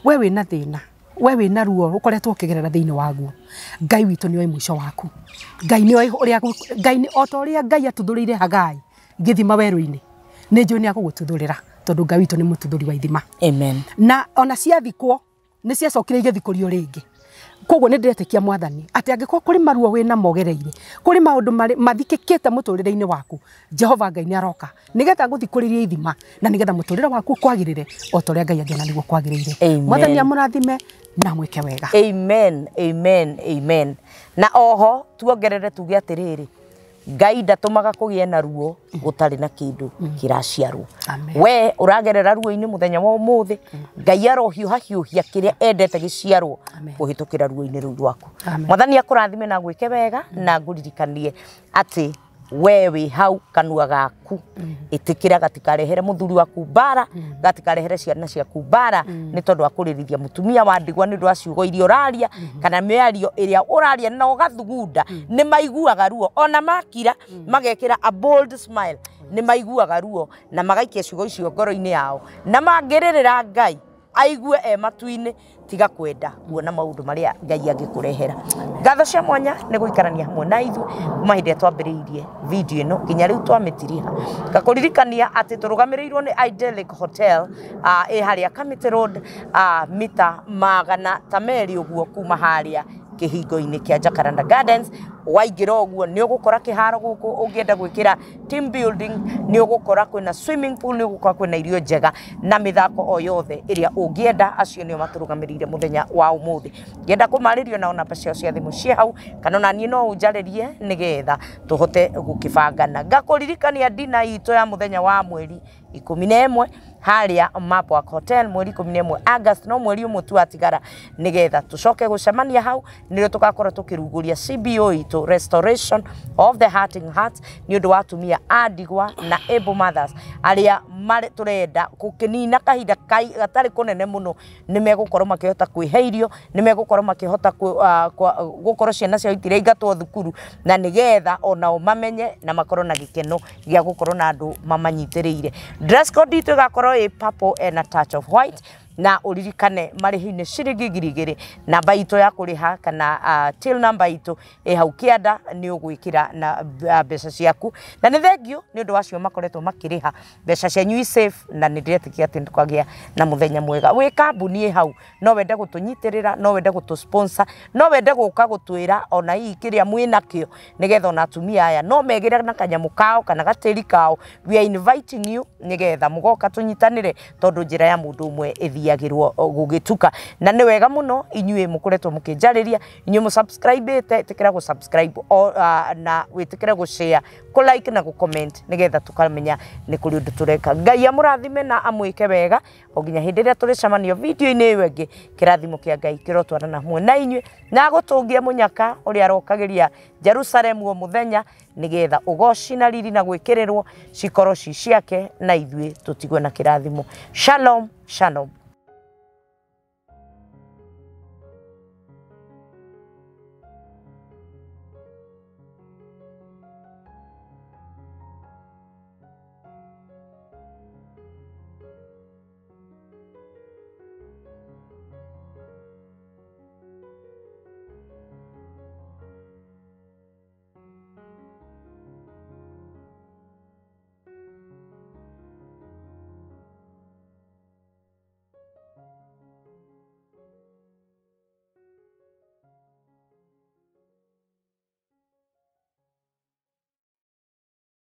we wĩna thĩna, we wĩna ruo ũkoretwo ũkĩgerera thĩinĩ waguo, Ngai witũ nĩoĩ mũico waku. Ngai nĩoĩ ũrĩa Ngai o ta ũrĩa Ngai atuthũrĩire Hagai gĩthima werũ-inĩ, nĩ njũĩ nĩ agũgũtuthũrĩra, tondũ Ngai witũ nĩ mũtuthũri wa ithima. Amen. Na ona ciathikwo Nĩ ciacokire igĩthikũrio rĩngĩ. Koguo nĩ ndĩretĩkia Mwathani atĩ angĩkorwo kũrĩ maruo wĩna mogereire, kũrĩ maũndũ mathikĩkĩte mũtũrĩre-inĩ waku, Jehova Ngai nĩ aroka nĩgetha gũthikũrĩrie ithima na nĩgetha mũtũrĩre waku kwagĩrĩre o ta ũrĩa Ngai angĩona nĩguo kwagĩrĩire. Mwathani amũrathime na mwĩke wega. Amen, amen, amen. Na oho tuongerere tuge atĩrĩrĩ, Ngai ndatũmaga kũgĩe na ruo gũtarĩ na kĩndũ kĩraciarwo. We ũragerera ruo-inĩ mũthenya wa ũmũthĩ, Ngai arohiũha hiũhia kĩrĩa endete gĩciarwo kũhĩtũkĩra ruo-inĩ rũu rwaku. Mwathani akũrathime na gwĩke wega na ngũririkanie atĩ we wĩ hau kanua gaku ĩtĩkĩra gatikarehere mũthuri waku mbara, gatikarehere ciana ciaku mbara, nĩ tondũ wa kũrĩrithia mũtumia wa ndigwa nĩ ũndũ wa ciugo iria ũraria kana mĩario ĩrĩa ũraria na ũgathugunda. Nĩ maiguaga ruo ona makira magekĩra a bold smile, nĩ maiguaga ruo na magaikia ciugo icio ngoro-inĩ yao na mangĩrĩrĩra Ngai aigue e matu-inĩ, tiga kwenda kuona maũndũ marĩa Ngai angĩkũrehera. Ngatho cia mwanya nĩ gũikarania hamwe na ithuĩ kuma hĩndĩ ĩrĩa twambĩrĩirie video ĩno nginya rĩu twamĩtiriha. Ngakũririkania atĩ tũrũgamĩrĩirwo nĩ Idyllic Hotel ĩ harĩa Kamiti Road, mita 200 ũguo kuma harĩa kĩhingo-inĩ kĩa Jacaranda Gardens. Waingĩra ũguo nĩ ũgũkora kĩharo gũkũ ũngĩenda gwĩkĩra team building, nĩ ũgũkora kwĩna swimming pool, nĩ ũgũkora kwĩna irio njega na mĩthako o yothe ĩrĩa ũngĩenda. Acio nĩo matũrũgamĩrĩire mũthenya wa ũmũthĩ. Ngĩenda kũmarĩrio nao namba ciao cia thimũ ciĩ hau, kana ona niĩ no ũnjarĩrie nĩgetha tũhote gũkĩbangana. Ngakũririkania dina itũ ya mũthenya wa mweri 11 harĩa Mapwork Hotel, mweri 11 August, no mweri ũmwe tu watigara nĩgetha tũcoke gũcemania hau, nĩrĩo tũgakorwo tũkĩrugũria CBO itũ, Restoration of the Hurting Heart, nĩ ũndũ wa atumia a ndigwa na able mothers arĩa tũrenda gũkĩnina kahinda gatarĩ kũnene mũno, nĩ megũkorwo makĩhota kwĩhe irio, nĩ megũkorwo makĩhota gũkorwo ciana ciao itiraingatwo thukuru, na nĩgetha onao mamenye na makorwo na gĩkeno gĩa gũkorwo na andũ mamanyitĩrĩire. Dress code itũ ĩgakorwo ĩ purple and a touch of white, na ũririkane marĩhi-inĩ ciringi 2,000. Namba itũ ya kũrĩha kana till number itũ ĩ hau kĩanda, nĩ ũgwĩkĩra na mbeca ciaku. Na nĩ thengio nĩ ũndũ wacio makoretwo makĩrĩha mbeca cianyu i safe, na nĩ ndĩretĩkia atĩ nĩtũkagĩa na mũthenya mwega. Wĩ kambuni ĩ hau, no wende gũtũnyitĩrĩra, no wende gũtũ sponsor, no wende gũka gũtwĩra ona hihi kĩrĩa mwĩnakĩo, nĩgetha ona atumia aya no megĩre na kanyamũ kao kana gatĩri kao. We are inviting you nĩgetha mũgoka tũnyitanĩre, tondũ njĩra ya mũndũ ũmwe ĩthiagĩrwo gũgĩtuka. Na nĩ wega mũno inyuĩ mũkoretwo mũkĩnjarĩria, inyuĩ mũsubscribe-ĩte, ĩtĩkĩra gũ-subscribe na wĩtĩkĩre gũ-share, kũ-like na gũ-comment, nĩgetha tũkamenya nĩ kũrĩ ũndũ tũreka. Ngai amũrathime na amwĩke wega o nginya hĩndĩ ĩrĩa tũrĩcemania video-inĩ ĩyo ĩngĩ. Kĩrathimo kĩa Ngai kĩrotwarana hamwe na inyuĩ na agũtũngie mũnyaka ũrĩa arokagĩria Jerusalemu o mũthenya, nĩgetha ũgoci na riri na gwĩkĩrĩrwo cikorwo ci ciake, na ithuĩ tũtigwe na kĩrathimo. Shalom, shalom.